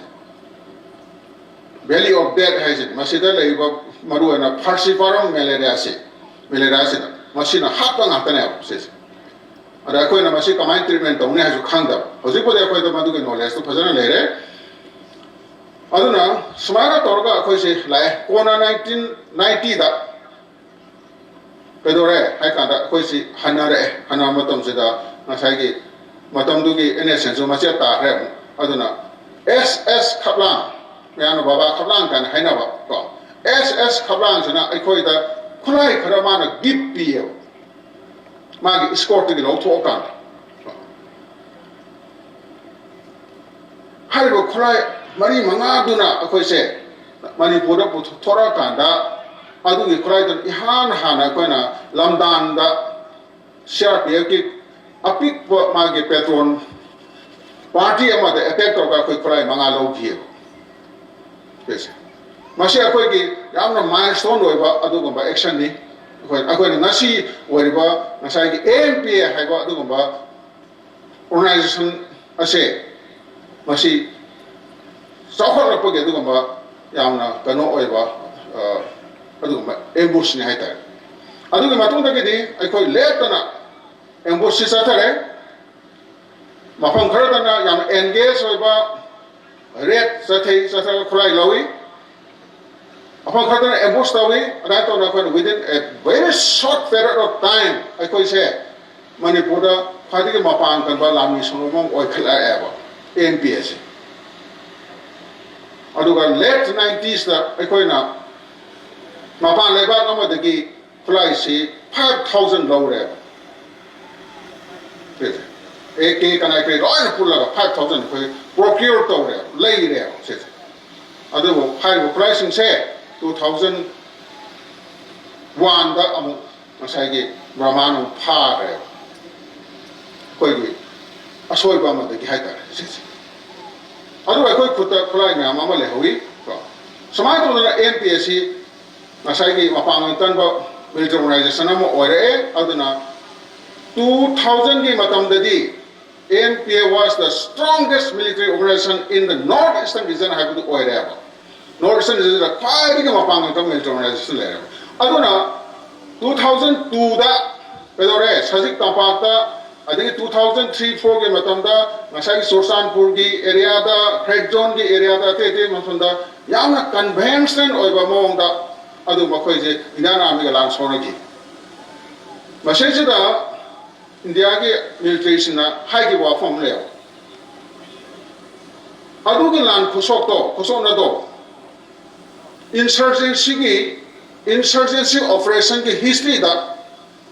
ꯚꯦꯂꯤ ꯑꯣꯐ ꯗꯦꯠ ꯍꯥꯏꯁꯦ ꯃꯁꯤꯗ ꯂꯩꯔꯤꯕ ꯃꯔꯨꯑꯣꯏꯅ ꯐꯥꯔꯁꯤꯄꯥꯔꯝ ꯃꯦꯂꯦꯔꯤꯌꯥꯁꯦ, ꯃꯦꯂꯦꯔꯤꯌꯥꯁꯤꯗ ꯃꯁꯤꯅ ꯍꯥꯠꯄ ꯉꯥꯛꯇꯅꯦꯕ ꯁꯤꯁꯦ꯫ ꯑꯗ ꯑꯩꯈꯣꯏꯅ ꯃꯁꯤ ꯀꯃꯥꯏꯅ ꯇ꯭ꯔꯤꯠꯃꯦꯟ ꯇꯧꯅꯤ ꯍꯥꯏꯁꯨ ꯈꯪꯗꯕ꯫ ꯍꯧꯖꯤꯛꯄꯨꯗꯤ ꯑꯩꯈꯣꯏꯗ ꯃꯗꯨꯒꯤ ꯅꯣꯂꯦꯖꯇꯨ ꯐꯖꯅ ꯂꯩꯔꯦ꯫ ꯑꯗꯨꯅ ꯁꯨꯃꯥꯏꯅ ꯇꯧꯔꯒ ꯑꯩꯈꯣꯏꯁꯦ ꯂꯥꯛꯑꯦ꯫ ꯀꯣꯟꯅ ꯅꯥꯏꯟꯇꯤꯟ ꯅꯥꯏꯟꯇꯤꯗ ꯀꯩꯗꯧꯔꯦ ꯍꯥꯏ ꯀꯥꯟꯗ ꯑꯩꯈꯣꯏꯁꯤ ꯍꯟꯅꯔꯛꯑꯦ꯫ ꯍꯟꯅꯕ ꯃꯇꯝꯁꯤꯗ ꯉꯁꯥꯏꯒꯤ ꯃꯇꯝꯗꯨꯒꯤ ꯑꯦꯟ ꯑꯦꯁ ꯑꯦꯟꯁꯨ ꯃꯆꯦꯠ ꯇꯥꯈ꯭ꯔꯦ ꯑꯃꯨꯛ꯫ ꯑꯗꯨꯅ ꯑꯦꯁ ꯑꯦꯁ ꯈꯞꯂꯥꯡ, ꯃꯌꯥꯝꯅ ꯕꯕꯥ ꯈꯞꯂꯥꯡ ꯀꯥꯏꯅ ꯍꯥꯏꯅꯕ ꯀꯣ, ꯑꯦꯁ ꯑꯦꯁ ꯈꯞꯂꯥꯡꯁꯤꯅ ꯑꯩꯈꯣꯏꯗ ꯈꯨꯠꯂꯥꯏ ꯈꯔ ꯃꯥꯅ ꯒꯤꯐ ꯄꯤꯌꯦꯕ꯫ ꯃꯥꯒꯤ ꯏꯁꯀꯣꯔꯠꯇꯒꯤ ꯂꯧꯊꯣꯛꯑꯀꯥꯟꯗ ꯍꯥꯏꯔꯤꯕ ꯈꯨꯠꯂꯥꯏ ꯃꯔꯤ ꯃꯉꯥꯗꯨꯅ ꯑꯩꯈꯣꯏꯁꯦ ꯃꯅꯤꯄꯨꯔꯗ ꯄꯨꯊꯣꯔꯛꯑꯀꯥꯟꯗ ꯑꯗꯨꯒꯤ ꯈꯨꯠꯂꯥꯏꯗꯨꯅ ꯏꯍꯥꯟ ꯍꯥꯟꯅ ꯑꯩꯈꯣꯏꯅ ꯂꯝꯗꯥꯟꯗ ꯁꯤ ꯑꯥꯔ ꯄꯤ ꯑꯦꯐꯀꯤ ꯑꯄꯤꯛꯄ ꯃꯥꯒꯤ ꯄꯦꯇ꯭ꯔꯣꯟ ꯄꯥꯔꯇꯤ ꯑꯃꯗ ꯑꯦꯇꯦꯛ ꯇꯧꯔꯒ ꯑꯩꯈꯣꯏ ꯈꯨꯠꯂꯥꯏ ꯃꯉꯥ ꯂꯧꯈꯤꯑꯕ꯫ ꯁꯤꯁꯦ꯫ ꯃꯁꯤ ꯑꯩꯈꯣꯏꯒꯤ ꯌꯥꯝꯅ ꯃꯥꯏꯜ ꯁ꯭ꯇꯣꯟ ꯑꯣꯏꯕ ꯑꯗꯨꯒꯨꯝꯕ ꯑꯦꯛꯁꯟꯅꯤ꯫ ꯑꯩꯈꯣꯏ, ꯑꯩꯈꯣꯏꯅ ꯉꯁꯤ ꯑꯣꯏꯔꯤꯕ ꯉꯁꯥꯏꯒꯤ ꯑꯦ ꯑꯦꯟ ꯄꯤ ꯑꯦ ꯍꯥꯏꯕ ꯑꯗꯨꯒꯨꯝꯕ ꯑꯣꯔꯒꯅꯥꯏꯖꯦꯁꯟ ꯑꯁꯦ ꯃꯁꯤ ꯆꯥꯎꯈꯠꯂꯛꯄꯒꯤ ꯑꯗꯨꯒꯨꯝꯕ ꯌꯥꯝꯅ ꯀꯩꯅꯣ ꯑꯣꯏꯕ, ꯑ, ꯑꯗꯨꯒꯨꯝꯕ ꯑꯦꯝꯕꯨꯁꯅꯤ ꯍꯥꯏꯇꯥꯔꯦ꯫ ꯑꯗꯨꯒꯤ ꯃꯇꯨꯡꯗꯒꯤꯗꯤ ꯑꯩꯈꯣꯏ ꯂꯦꯞꯇꯅ ꯑꯦꯝꯕꯨꯁꯁꯤ ꯆꯠꯊꯔꯦ꯫ ꯃꯐꯝ ꯈꯔꯗꯅ ꯌꯥꯝꯅ ꯑꯦꯡꯒꯦꯖ ꯑꯣꯏꯕ ꯔꯦꯠ ꯆꯠꯊꯩ, ꯆꯠꯊꯔꯒ ꯈꯨꯠꯂꯥꯏ ꯂꯧꯏ꯫ ꯃꯐꯝ ꯈꯔꯗꯅ ꯑꯦꯝꯕꯨꯁ ꯇꯧꯏ꯫ ꯑꯗꯨꯃꯥꯏꯅ ꯇꯧꯗꯅ ꯑꯩꯈꯣꯏꯅ within a very short period of time ꯑꯩꯈꯣꯏꯁꯦ ꯃꯅꯤꯄꯨꯔꯗ ꯈ꯭ꯋꯥꯏꯗꯒꯤ ꯃꯄꯥꯡ ꯀꯟꯕ ꯂꯥꯟꯃꯤ ꯁꯪꯒꯣꯝ ꯑꯃ ꯑꯣꯏꯈꯠꯂꯛꯑꯦꯕ ꯑꯦ ꯑꯦꯟ ꯄꯤ ꯑꯦꯁꯦ꯫ ꯑꯗꯨꯒ ꯂꯦꯠ ꯅꯥꯏꯟꯇꯤꯁꯇ ꯑꯩꯈꯣꯏꯅ ꯃꯄꯥꯟ ꯂꯩꯕꯥꯛ ꯑꯃꯗꯒꯤ ꯈꯨꯠꯂꯥꯏꯁꯤ ꯐꯥꯏꯚ ꯊꯥꯎꯖꯟ ꯂꯧꯔꯦꯕ꯫ ꯑꯦ ꯀꯦ ꯀꯅꯥꯏ ꯀꯔꯤ ꯂꯣꯏꯅ ꯄꯨꯜꯂꯒ ꯐꯥꯏꯚ ꯊꯥꯎꯖꯟ ꯑꯩꯈꯣꯏ ꯄ꯭ꯔꯣꯀ꯭ꯌꯣꯔ ꯇꯧꯔꯦꯕ, ꯂꯩꯔꯦꯕ ꯁꯤꯁꯦ꯫ ꯑꯗꯨꯕꯨ ꯍꯥꯏꯔꯤꯕ ꯈꯨꯠꯂꯥꯏꯁꯤꯡꯁꯦ ꯇꯨ ꯊꯥꯎꯖꯟ ꯋꯥꯟꯗ ꯑꯃꯨꯛ ꯉꯁꯥꯏꯒꯤ ꯕ꯭ꯔꯍꯃꯥꯟ ꯑꯃꯨꯛ ꯐꯥꯈ꯭ꯔꯦꯕ꯫ ꯑꯩꯈꯣꯏꯒꯤ ꯑꯁꯣꯏꯕ ꯑꯃꯗꯒꯤ ꯍꯥꯏꯇꯥꯔꯦ ꯁꯤꯁꯦ꯫ ꯑꯗꯨꯒ ꯑꯩꯈꯣꯏ ꯈꯨꯠꯇ ꯈꯨꯠꯂꯥꯏ ꯃꯌꯥꯝ ꯑꯃ ꯂꯩꯍꯧꯋꯤ ꯀꯣ꯫ ꯁꯨꯃꯥꯏꯅ ꯇꯧꯗꯅ ꯑꯦꯟ ꯄꯤ ꯑꯦꯁ ꯁꯤ ꯉꯁꯥꯏꯒꯤ ꯃꯄꯥꯡꯒꯜ ꯀꯟꯕ ꯃꯤꯂꯤꯇꯔꯤ ꯑꯣꯔꯒꯅꯥꯏꯖꯦꯁꯟ ꯑꯃ ꯑꯣꯏꯔꯛꯑꯦ꯫ ꯑꯗꯨꯅ ꯇꯨ ꯊꯥꯎꯖꯟꯒꯤ ꯃꯇꯝꯗꯗꯤ N P A was the strongest military organization in the North Eastern region ꯍꯥꯏꯕꯗꯨ ꯑꯣꯏꯔꯦꯕ꯫ ꯅꯣꯔꯠ ꯏꯁꯇꯔꯟ ꯔꯤꯖꯟꯁꯤꯗ ꯈ꯭ꯋꯥꯏꯗꯒꯤ ꯃꯄꯥꯡꯒꯜ ꯀꯟꯕ ꯃꯤꯂꯤꯇꯔꯤ ꯑꯣꯔꯒꯅꯥꯏꯖꯦꯁꯟ ꯂꯩꯔꯦꯕ꯫ ꯑꯗꯨꯅ ꯇꯨ ꯊꯥꯎꯖꯟ ꯇꯨꯗ ꯀꯩꯗꯧꯔꯦ? ꯁꯖꯤꯛ ꯇꯝꯄꯥꯛꯇ, ꯑꯗꯒꯤ ꯇꯨ ꯊꯥꯎꯖꯟ ꯊ꯭ꯔꯤ ꯐꯣꯔꯒꯤ ꯃꯇꯝꯗ ꯉꯁꯥꯏꯒꯤ ꯆꯨꯔꯆꯥꯟꯄꯨꯔꯒꯤ ꯑꯦꯔꯤꯌꯥꯗ, ꯔꯦꯗ ꯖꯣꯟꯒꯤ ꯑꯦꯔꯤꯌꯥꯗ, ꯑꯇꯩ ꯑꯇꯩ ꯃꯐꯝꯗ ꯌꯥꯝꯅ ꯀꯟꯚꯦꯟꯁꯅꯦꯜ ꯑꯣꯏꯕ ꯃꯑꯣꯡꯗ ꯑꯗꯨ ꯃꯈꯣꯏꯁꯦ ꯏꯟꯗꯤꯌꯥꯟ ꯑꯥꯔꯃꯤꯒ ꯂꯥꯟ ꯁꯣꯛꯅꯈꯤ꯫ ꯃꯁꯤꯁꯤꯗ ꯏꯟꯗꯤꯌꯥꯒꯤ ꯃꯤꯂꯤꯇꯔꯤꯁꯤꯡꯅ ꯍꯥꯏꯈꯤꯕ ꯋꯥꯐꯝ ꯑꯃ ꯂꯩꯌꯦꯕ꯫ ꯑꯗꯨꯒꯤ ꯂꯥꯟ ꯈꯨꯁꯣꯛꯇꯣ, ꯈꯨꯁꯣꯛꯅꯗꯣ, ꯏꯟꯁꯔꯖꯦꯟꯁꯤꯒꯤ, ꯏꯟꯁꯔꯖꯦꯟꯁꯤ ꯑꯣꯄꯔꯦꯁꯟꯒꯤ ꯍꯤꯁꯇ꯭ꯔꯤꯗ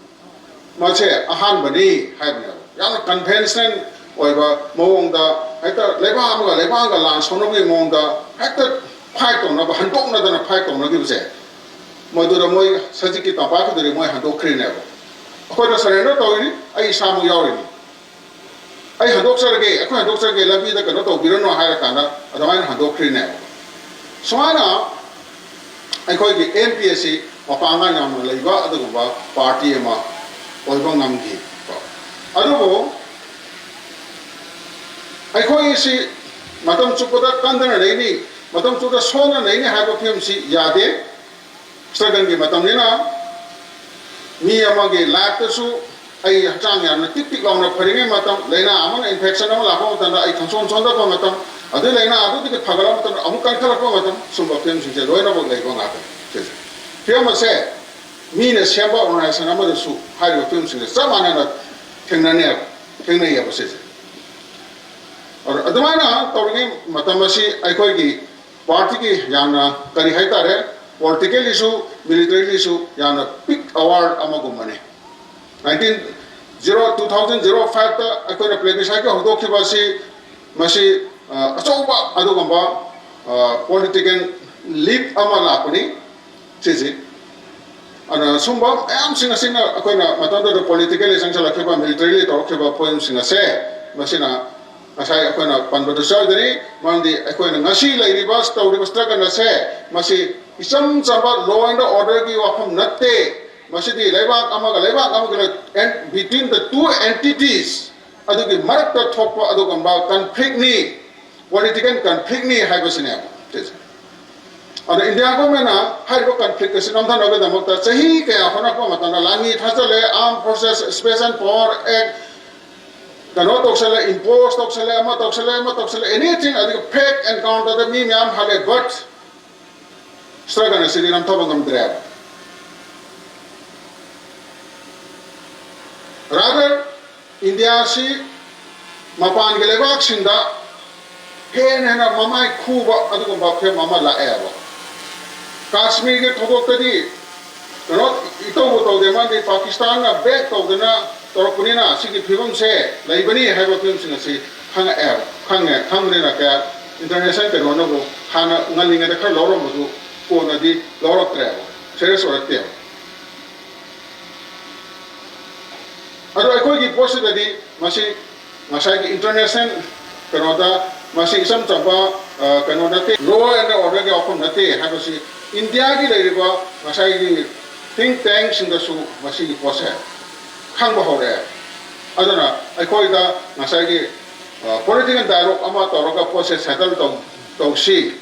ꯃꯁꯦ ꯑꯍꯥꯟꯕꯅꯤ ꯍꯥꯏꯕꯅꯦꯕ꯫ ꯌꯥꯝꯅ ꯀꯟꯚꯦꯟꯁꯅꯦꯜ ꯑꯣꯏꯕ ꯃꯑꯣꯡꯗ, ꯍꯦꯛꯇ ꯂꯩꯕꯥꯛ ꯑꯃꯒ ꯂꯩꯕꯥꯛ ꯑꯃꯒ ꯂꯥꯟ ꯁꯣꯛꯅꯕꯒꯤ ꯃꯑꯣꯡꯗ ꯍꯦꯛꯇ ꯐꯥꯏꯠ ꯇꯧꯅꯕ, ꯍꯟꯗꯣꯛꯅꯗꯅ ꯐꯥꯏꯠ ꯇꯧꯅꯈꯤꯕꯁꯦ, ꯃꯗꯨꯗ ꯃꯣꯏ ꯁꯖꯤꯛꯀꯤ ꯇꯝꯄꯥꯛꯇꯨꯗꯗꯤ ꯃꯣꯏ ꯍꯟꯗꯣꯛꯈ꯭ꯔꯤꯅꯦꯕ꯫ ꯑꯩꯈꯣꯏꯅ ꯁꯔꯦꯟꯗꯔ ꯇꯧꯔꯤꯅꯤ, ꯑꯩ ꯏꯁꯥꯃꯛ ꯌꯥꯎꯔꯤꯅꯤ꯫ "ꯑꯩ ꯍꯟꯗꯣꯛꯆꯔꯒꯦ, ꯑꯩꯈꯣꯏ ꯍꯟꯗꯣꯛꯆꯔꯒꯦ, ꯂꯝꯕꯤꯗ ꯀꯩꯅꯣ ꯇꯧꯕꯤꯔꯅꯨ" ꯍꯥꯏꯔꯀꯥꯟꯗ ꯑꯗꯨꯃꯥꯏꯅ ꯍꯟꯗꯣꯛꯈ꯭ꯔꯤꯅꯦꯕ꯫ ꯁꯨꯃꯥꯏꯅ ꯑꯩꯈꯣꯏꯒꯤ ꯑꯦꯟ ꯄꯤ ꯑꯦꯁ ꯁꯤ ꯃꯄꯥꯡꯒꯜ ꯌꯥꯝꯅ ꯂꯩꯕ ꯑꯗꯨꯒꯨꯝꯕ ꯄꯥꯔꯇꯤ ꯑꯃ ꯑꯣꯏꯕ ꯉꯝꯈꯤ꯫ ꯑꯗꯨꯕꯨ ꯑꯩꯈꯣꯏꯁꯤ ꯃꯇꯝ ꯆꯨꯞꯄꯗ ꯀꯟꯗꯅ ꯂꯩꯅꯤ, ꯃꯇꯝ ꯆꯨꯞꯄꯗ ꯁꯣꯟꯗꯅ ꯂꯩꯅꯤ ꯍꯥꯏꯕ ꯐꯤꯕꯝꯁꯤ ꯌꯥꯗꯦ꯫ ꯁ꯭ꯇ꯭ꯔꯒꯜꯒꯤ ꯃꯇꯝꯅꯤꯅ ꯃꯤ ꯑꯃꯒꯤ ꯂꯥꯏꯐꯇꯁꯨ ꯑꯩ ꯍꯛꯆꯥꯡ ꯌꯥꯝꯅ ꯇꯤꯛ ꯇꯤꯛ ꯂꯥꯎꯅ ꯐꯔꯤꯉꯩ ꯃꯇꯝ, ꯂꯥꯏꯅꯥ ꯑꯃꯅ, ꯏꯟꯐꯦꯛꯁꯟ ꯑꯃ ꯂꯥꯛꯄ ꯃꯇꯝꯗ ꯑꯩ ꯈꯪꯁꯣꯟ ꯁꯣꯟꯊꯕ ꯃꯇꯝ, ꯑꯗꯨ ꯂꯥꯏꯅꯥ ꯑꯗꯨꯗꯒꯤ ꯐꯒꯠꯂꯛꯄ ꯃꯇꯝꯗ ꯑꯃꯨꯛ ꯀꯟꯈꯠꯂꯛꯄ ꯃꯇꯝ, ꯁꯨꯝꯕ ꯐꯤꯕꯝꯁꯤꯡꯁꯦ ꯂꯣꯏꯅꯃꯛ ꯂꯩꯕ ꯉꯥꯛꯇꯅꯤ꯫ ꯁꯤꯁꯦ, ꯐꯤꯕꯝ ꯑꯁꯦ ꯃꯤꯅ ꯁꯦꯝꯕ ꯑꯣꯔꯒꯅꯥꯏꯖꯦꯁꯟ ꯑꯃꯗꯁꯨ ꯍꯥꯏꯔꯤꯕ ꯐꯤꯕꯝꯁꯤꯡꯁꯦ ꯆꯞ ꯃꯥꯟꯅꯅ ꯊꯦꯡꯅꯅꯦꯕ, ꯊꯦꯡꯅꯩꯌꯦꯕ ꯁꯤꯁꯦ꯫ ꯑꯗꯨ-, ꯑꯗꯨꯃꯥꯏꯅ ꯇꯧꯔꯤꯉꯩ ꯃꯇꯝ ꯑꯁꯤ ꯑꯩꯈꯣꯏꯒꯤ ꯄꯥꯔꯇꯤꯒꯤ ꯌꯥꯝꯅ, ꯀꯔꯤ ꯍꯥꯏꯇꯥꯔꯦ, ꯄꯣꯂꯤꯇꯤꯀꯦꯜꯂꯤꯁꯨ, ꯃꯤꯂꯤꯇꯔꯤꯂꯤꯁꯨ ꯌꯥꯝꯅ ꯄꯤꯛ ꯑꯋꯥꯔ ꯑꯃꯒꯨꯝꯕꯅꯤ꯫ Nineteen zero, two thousand zero ꯐꯥꯏꯚꯇ ꯑꯩꯈꯣꯏꯅ ꯄ꯭ꯂꯦꯕꯤꯁꯥꯏꯠꯀꯤ ꯍꯧꯗꯣꯛꯈꯤꯕ ꯑꯁꯤ, ꯃꯁꯤ, ꯑ, ꯑꯆꯧꯕ ꯑꯗꯨꯒꯨꯝꯕ, ꯑ, ꯄꯣꯂꯤꯇꯤꯀꯦꯜ ꯂꯤꯞ ꯑꯃ ꯂꯥꯛꯄꯅꯤ꯫ ꯁꯤꯁꯤ ꯑꯗꯨꯅ ꯁꯨꯝꯕ ꯃꯌꯥꯝꯁꯤꯡ ꯑꯁꯤꯅ ꯑꯩꯈꯣꯏꯅ ꯃꯇꯝꯗꯨꯗ politically ꯆꯪꯁꯤꯜꯂꯛꯈꯤꯕ, militarily ꯇꯧꯔꯛꯈꯤꯕ pointꯁꯤꯡ ꯑꯁꯦ, ꯃꯁꯤꯅ ꯉꯁꯥꯏ ꯑꯩꯈꯣꯏꯅ ꯄꯟꯕꯗꯁꯨ ꯌꯥꯎꯗꯅꯤ꯫ ꯃꯔꯝꯗꯤ ꯑꯩꯈꯣꯏꯅ ꯉꯁꯤ ꯂꯩꯔꯤꯕ, ꯇꯧꯔꯤꯕ struggle ꯑꯁꯦ, ꯃꯁꯤ ꯏꯆꯝ ꯆꯝꯕ law and orderꯒꯤ ꯋꯥꯐꯝ ꯅꯠꯇꯦ꯫ ꯃꯁꯤꯗꯤ ꯂꯩꯕꯥꯛ ꯑꯃꯒ ꯂꯩꯕꯥꯛ ꯑꯃꯒ, and between the two entities, ꯑꯗꯨꯒꯤ ꯃꯔꯛꯇ ꯊꯣꯛꯄ ꯑꯗꯨꯒꯨꯝꯕ conflictꯅꯤ, political conflictꯅꯤ ꯍꯥꯏꯕꯁꯤꯅꯦꯕ ꯁꯤꯁꯦ꯫ ꯑꯗꯣ India governmentꯅ ꯍꯥꯏꯔꯤꯕ conflict ꯑꯁꯤ ꯅꯝꯊꯅꯕꯒꯤꯗꯃꯛꯇ ꯆꯍꯤ ꯀꯌꯥ ꯍꯣꯠꯅꯔꯛꯄ ꯃꯇꯝꯗ, ꯂꯥꯟꯃꯤ ꯊꯥꯖꯜꯂꯦ, Armed Forces Special Power Act ꯀꯩꯅꯣ ꯇꯧꯁꯜꯂꯦ, impose ꯇꯧꯁꯜꯂꯦ, ꯑꯃ ꯇꯧꯁꯜꯂꯦ, ꯑꯃ ꯇꯧꯁꯜꯂꯦ, anything, ꯑꯗꯨꯒ fake encounterꯗ ꯃꯤ ꯃꯌꯥꯝ ꯍꯥꯠꯂꯦ, but struggle ꯑꯁꯤꯗꯤ ꯅꯝꯊꯕ ꯉꯝꯗ꯭ꯔꯦꯕ꯫ Rather, India ꯑꯁꯤ ꯃꯄꯥꯟꯒꯤ ꯂꯩꯕꯥꯛꯁꯤꯡꯗ ꯍꯦꯟꯅ ꯍꯦꯟꯅ ꯃꯃꯥꯏ ꯈꯨꯕ ꯑꯗꯨꯒꯨꯝꯕ ꯐꯤꯕꯝ ꯑꯃ ꯂꯥꯛꯑꯦꯕ꯫ ꯀꯥꯁꯃꯤꯔꯒꯤ ꯊꯧꯗꯣꯛꯇꯗꯤ ꯀꯩꯅꯣ ꯏꯇꯧꯕꯨ ꯇꯧꯗꯦ, ꯃꯥꯗꯤ ꯄꯥꯀꯤꯁꯇꯥꯟꯅ back ꯇꯧꯗꯅ ꯇꯧꯔꯛꯄꯅꯤꯅ ꯁꯤꯒꯤ ꯐꯤꯕꯝꯁꯦ ꯂꯩꯕꯅꯤ ꯍꯥꯏꯕ ꯐꯤꯕꯝꯁꯤꯡ ꯑꯁꯤ ꯈꯪꯉꯛꯑꯦꯕ꯫ ꯈꯪꯉꯦ, ꯈꯪꯕꯅꯤꯅ ꯀꯌꯥ international ꯀꯩꯅꯣꯅꯕꯨ ꯍꯥꯟꯅ ꯉꯜꯂꯤꯉꯩꯗ ꯈꯔ ꯂꯧꯔꯝꯕꯗꯨ ꯀꯣꯟꯅꯗꯤ ꯂꯧꯔꯛꯇ꯭ꯔꯦꯕ, serious ꯑꯣꯏꯔꯛꯇꯦꯕ꯫ ꯑꯗꯣ ꯑꯩꯈꯣꯏꯒꯤ ꯄꯣꯠꯁꯤꯗꯗꯤ ꯃꯁꯤ ꯉꯁꯥꯏꯒꯤ international ꯀꯩꯅꯣꯗ ꯃꯁꯤ ꯏꯆꯝ ꯆꯝꯕ, ꯑ, ꯀꯩꯅꯣ ꯅꯠꯇꯦ, law and orderꯒꯤ ꯋꯥꯐꯝ ꯅꯠꯇꯦ ꯍꯥꯏꯕꯁꯤ Indiaꯒꯤ ꯂꯩꯔꯤꯕ ꯉꯁꯥꯏꯒꯤ think tankꯁꯤꯡꯗꯁꯨ ꯃꯁꯤꯒꯤ ꯄꯣꯠꯁꯦ ꯈꯪꯕ ꯍꯧꯔꯛꯑꯦ꯫ ꯑꯗꯨꯅ ꯑꯩꯈꯣꯏꯗ ꯉꯁꯥꯏꯒꯤ, ꯑ, political dialogue ꯑꯃ ꯇꯧꯔꯒ ꯄꯣꯠꯁꯦ settle ꯇꯧ-, ꯇꯧꯁꯤ꯫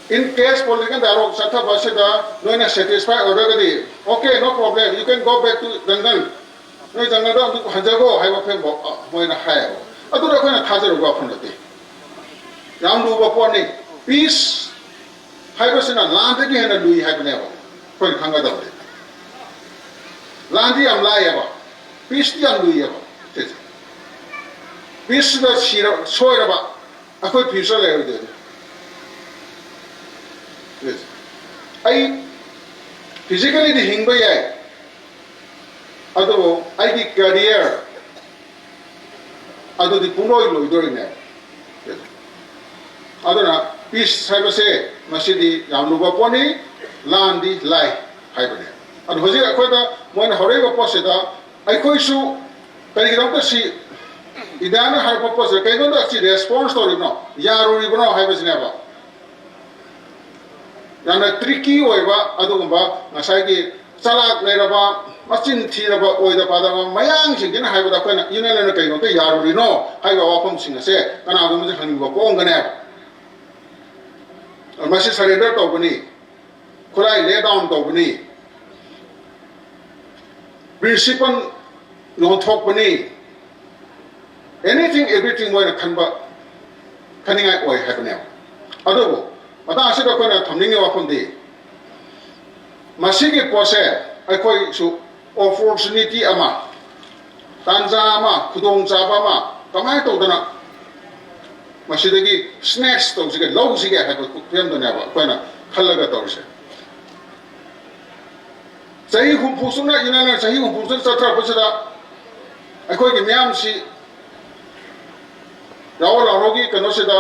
In case political dialogue ꯆꯠꯊꯕ ꯑꯁꯤꯗ ꯅꯣꯏꯅ satisfy ꯑꯣꯏꯔꯒꯗꯤ, "Okay, no problem, you can go back to jungle, ꯅꯣꯏ ꯖꯪꯒꯜꯗ ꯑꯃꯨꯛ ꯍꯟꯖꯈꯣ" ꯍꯥꯏꯕ ꯐꯦꯡꯕ ꯃꯣꯏꯅ ꯍꯥꯏꯌꯦꯕ꯫ ꯑꯗꯨꯗ ꯑꯩꯈꯣꯏꯅ ꯊꯥꯖꯔꯨꯕ ꯋꯥꯐꯝ ꯅꯠꯇꯦ꯫ ꯌꯥꯝ ꯂꯨꯕ ꯄꯣꯠꯅꯤ꯫ Peace ꯍꯥꯏꯕꯁꯤꯅ ꯂꯥꯟꯗꯒꯤ ꯍꯦꯟꯅ ꯂꯨꯏ ꯍꯥꯏꯕꯅꯦꯕ ꯑꯩꯈꯣꯏꯅ ꯈꯪꯒꯗꯕꯗꯤ꯫ ꯂꯥꯟꯗꯤ ꯌꯥꯝ ꯂꯥꯏꯌꯦꯕ, peaceꯇꯤ ꯌꯥꯝ ꯂꯨꯏꯌꯦꯕ꯫ ꯁꯤꯁꯦ꯫ Peaceꯁꯤꯗ ꯁꯤꯔ-, ꯁꯣꯏꯔꯕ ꯑꯩꯈꯣꯏ future ꯂꯩꯔꯣꯏꯗꯣꯏꯅꯤ꯫ ꯑꯩ physicallyꯗꯤ ꯍꯤꯡꯕ ꯌꯥꯏ, ꯑꯗꯨꯕꯨ ꯑꯩꯒꯤ career ꯑꯗꯨꯗꯤ ꯄꯨꯡꯂꯣꯏ ꯂꯣꯏꯗꯣꯔꯤꯅꯦ꯫ ꯑꯗꯨꯅ peace ꯍꯥꯏꯕꯁꯦ ꯃꯁꯤꯗꯤ ꯌꯥꯝ ꯂꯨꯕ ꯄꯣꯠꯅꯤ, ꯂꯥꯟꯗꯤ ꯂꯥꯏ ꯍꯥꯏꯕꯅꯦ꯫ ꯑꯗꯣ ꯍꯧꯖꯤꯛ ꯑꯩꯈꯣꯏꯗ ꯃꯣꯏꯅ ꯍꯧꯔꯛꯏꯕ ꯄꯣꯠꯁꯤꯗ ꯑꯩꯈꯣꯏꯁꯨ ꯀꯔꯤꯒꯤꯗꯃꯛꯇ ꯁꯤ ꯏꯟꯗꯤꯌꯥꯅ ꯍꯥꯏꯔꯛꯄ ꯄꯣꯠꯁꯦ ꯀꯩꯒꯤꯅꯣꯗ ꯁꯤ ꯔꯦꯁꯄꯣꯟꯁ ꯇꯧꯔꯤꯕꯅꯣ, ꯌꯥꯔꯨꯔꯤꯕꯅꯣ ꯍꯥꯏꯕꯁꯤꯅꯦꯕ꯫ ꯌꯥꯝꯅ ꯇ꯭ꯔꯤꯀꯤ ꯑꯣꯏꯕ ꯑꯗꯨꯒꯨꯝꯕ ꯉꯁꯥꯏꯒꯤ ꯆꯂꯥꯛ ꯂꯩꯔꯕ, ꯃꯆꯤꯟ ꯊꯤꯔꯕ, ꯑꯣꯏꯗ ꯄꯥꯗꯕ ꯃꯌꯥꯡꯁꯤꯡꯁꯤꯅ ꯍꯥꯏꯕꯗ ꯑꯩꯈꯣꯏꯅ ꯌꯨꯅꯤꯌꯟ ꯑꯦꯟꯅ ꯀꯩꯅꯣꯝꯇ ꯌꯥꯔꯨꯔꯤꯅꯣ ꯍꯥꯏꯕ ꯋꯥꯐꯝꯁꯤꯡ ꯑꯁꯦ ꯀꯅꯥꯒꯨꯝꯕꯁꯦ ꯍꯪꯅꯤꯡꯕ ꯄꯣꯛꯑꯝꯒꯅꯦꯕ꯫ ꯃꯁꯤ ꯁꯔꯦꯟꯗꯔ ꯇꯧꯕꯅꯤ, ꯈꯨꯠꯂꯥꯏ ꯂꯦ ꯗꯥꯎꯟ ꯇꯧꯕꯅꯤ, ꯄ꯭ꯔꯤꯟꯁꯤꯄꯜ ꯌꯣꯟꯊꯣꯛꯄꯅꯤ, ꯑꯦꯅꯤꯊꯤꯡ ꯑꯦꯚ꯭ꯔꯤꯊꯤꯡ ꯃꯣꯏꯅ ꯈꯟꯕ, ꯈꯟꯅꯤꯡꯉꯥꯏ ꯑꯣꯏ ꯍꯥꯏꯕꯅꯦꯕ꯫ ꯑꯗꯨꯕꯨ ꯃꯇꯥꯡ ꯑꯁꯤꯗ ꯑꯩꯈꯣꯏꯅ ꯊꯝꯅꯤꯡꯉꯤ ꯋꯥꯐꯝꯗꯤ, ꯃꯁꯤꯒꯤ ꯄꯣꯠꯁꯦ ꯑꯩꯈꯣꯏꯁꯨ ꯑꯣꯄꯣꯔꯆꯨꯅꯤꯇꯤ ꯑꯃ, ꯇꯥꯟꯖꯥ ꯑꯃ, ꯈꯨꯗꯣꯡꯆꯥꯕ ꯑꯃ ꯀꯃꯥꯏꯅ ꯇꯧꯗꯅ ꯃꯁꯤꯗꯒꯤ ꯁ꯭ꯅꯦꯆ ꯇꯧꯁꯤꯒꯦ, ꯂꯧꯁꯤꯒꯦ ꯍꯥꯏꯕ ꯐꯤꯕꯝꯗꯨꯅꯦꯕ ꯑꯩꯈꯣꯏꯅ ꯈꯜꯂꯒ ꯇꯧꯔꯤꯁꯦ꯫ ꯆꯍꯤ ꯍꯨꯝꯐꯨ ꯁꯨꯞꯅ ꯌꯨꯅꯤꯌꯟ ꯆꯍꯤ ꯍꯨꯝꯐꯨ ꯁꯨꯞꯅ ꯆꯠꯊꯔꯛꯄꯁꯤꯗ ꯑꯩꯈꯣꯏꯒꯤ ꯃꯤꯌꯥꯝꯁꯤ ꯌꯥꯑꯣ ꯂꯥꯎꯔꯣꯒꯤ ꯀꯩꯅꯣꯁꯤꯗ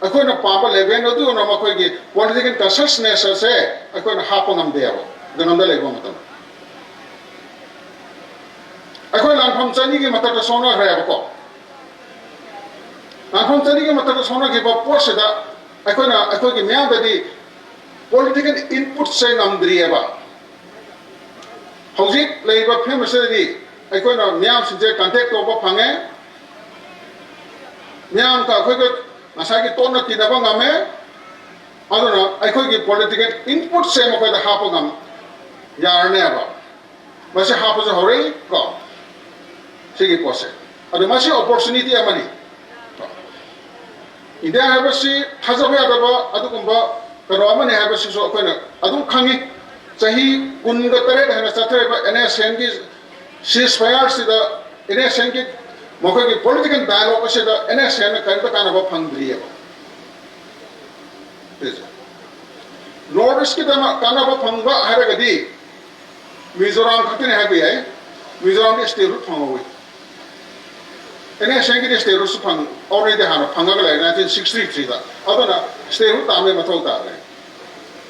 ꯑꯩꯈꯣꯏꯅ ꯄꯥꯝꯕ ꯂꯦꯚꯦꯜ ꯑꯗꯨ ꯌꯧꯅ ꯃꯈꯣꯏꯒꯤ ꯄꯣꯂꯤꯇꯤꯀꯦꯜ ꯀꯟꯁꯤꯌꯁꯅꯦꯁ ꯑꯁꯦ ꯑꯩꯈꯣꯏꯅ ꯍꯥꯞꯄ ꯉꯝꯗꯦꯕ꯫ ꯒꯅꯝꯗ ꯂꯩꯕ ꯃꯇꯝꯗ ꯑꯩꯈꯣꯏ ꯂꯥꯟꯐꯝ ꯆꯅꯤꯒꯤ ꯃꯊꯛꯇ ꯁꯣꯛꯅꯈ꯭ꯔꯦꯕꯀꯣ꯫ ꯂꯥꯟꯐꯝ ꯆꯅꯤꯒꯤ ꯃꯊꯛꯇ ꯁꯣꯛꯅꯈꯤꯕ ꯄꯣꯠꯁꯤꯗ ꯑꯩꯈꯣꯏꯅ ꯑꯩꯈꯣꯏꯒꯤ ꯃꯤꯌꯥꯝꯗꯗꯤ ꯄꯣꯂꯤꯇꯤꯀꯦꯜ ꯏꯟꯄꯨꯠꯁꯦ ꯉꯝꯗ꯭ꯔꯤꯑꯕ꯫ ꯍꯧꯖꯤꯛ ꯂꯩꯔꯤꯕ ꯐꯤꯕꯝ ꯑꯁꯤꯗꯗꯤ ꯑꯩꯈꯣꯏꯅ ꯃꯤꯌꯥꯝꯁꯤꯡꯁꯦ ꯀꯟꯇꯦꯛ ꯇꯧꯕ ꯐꯪꯉꯦ, ꯃꯤꯌꯥꯝꯒ ꯑꯩꯈꯣꯏꯒ ꯉꯁꯥꯏꯒꯤ ꯇꯣꯠꯅ ꯇꯤꯟꯅꯕ ꯉꯝꯃꯦ꯫ ꯑꯗꯨꯅ ꯑꯩꯈꯣꯏꯒꯤ ꯄꯣꯂꯤꯇꯤꯀꯦꯜ ꯏꯟꯄꯨꯠꯁꯦ ꯃꯈꯣꯏꯗ ꯍꯥꯞꯄ ꯉꯝ ꯌꯥꯔꯅꯦꯕ꯫ ꯃꯁꯤ ꯍꯥꯞꯄꯁꯨ ꯍꯧꯔꯛꯏ ꯀꯣ, ꯁꯤꯒꯤ ꯄꯣꯠꯁꯦ꯫ ꯑꯗꯨ ꯃꯁꯤ ꯑꯣꯄꯣꯔꯆꯨꯅꯤꯇꯤ ꯑꯃꯅꯤ꯫ ꯏꯟꯗꯤꯌꯥ ꯍꯥꯏꯕꯁꯤ ꯊꯥꯖꯕ ꯌꯥꯗꯕ ꯑꯗꯨꯒꯨꯝꯕ ꯀꯩꯅꯣ ꯑꯃꯅꯤ ꯍꯥꯏꯕꯁꯤꯁꯨ ꯑꯩꯈꯣꯏꯅ ꯑꯗꯨꯝ ꯈꯪꯉꯤ꯫ ꯆꯍꯤ ꯀꯨꯟꯒ ꯇꯔꯦꯠ ꯍꯦꯟꯅ ꯆꯠꯊꯔꯤꯕ ꯑꯦꯟ ꯑꯦꯁ ꯑꯦꯟꯒꯤ ꯁꯤꯁ ꯐꯌꯥꯔꯁꯤꯗ, ꯑꯦꯟ ꯑꯦꯁ ꯑꯦꯟꯒꯤ ꯃꯈꯣꯏꯒꯤ ꯄꯣꯂꯤꯇꯤꯀꯦꯜ ꯗꯥꯏꯂꯣꯒ ꯑꯁꯤꯗ ꯑꯦꯟ ꯑꯦꯁ ꯑꯦꯟꯅ ꯀꯔꯤꯝꯇ ꯀꯥꯟꯅꯕ ꯐꯪꯗ꯭ꯔꯤꯑꯕ꯫ ꯅꯣꯔꯠ ꯏꯁꯀꯤꯗꯃꯛ ꯀꯥꯟꯅꯕ ꯐꯪꯕ ꯍꯥꯏꯔꯒꯗꯤ ꯃꯤꯖꯣꯔꯥꯝ ꯈꯛꯇꯅꯤ ꯍꯥꯏꯕ ꯌꯥꯏ꯫ ꯃꯤꯖꯣꯔꯥꯝꯗꯤ ꯁ꯭ꯇꯦꯠꯍꯨꯗ ꯐꯪꯍꯧꯋꯤ꯫ ꯑꯦꯟ ꯑꯦꯁ ꯑꯦꯟꯒꯤꯗꯤ ꯁ꯭ꯇꯦꯠꯍꯨꯗꯁꯨ ꯐꯪ ꯑꯣꯜꯔꯦꯗꯤ ꯍꯥꯟꯅ ꯐꯪꯉꯒ ꯂꯩꯔꯦ ꯅꯥꯏꯟꯇꯤꯟ ꯁꯤꯛꯁꯇꯤ ꯊ꯭ꯔꯤꯗ꯫ ꯑꯗꯨꯅ ꯁ꯭ꯇꯦꯠꯍꯨꯗ ꯇꯥꯟꯕꯒꯤ ꯃꯊꯧ ꯇꯥꯗ꯭ꯔꯦ꯫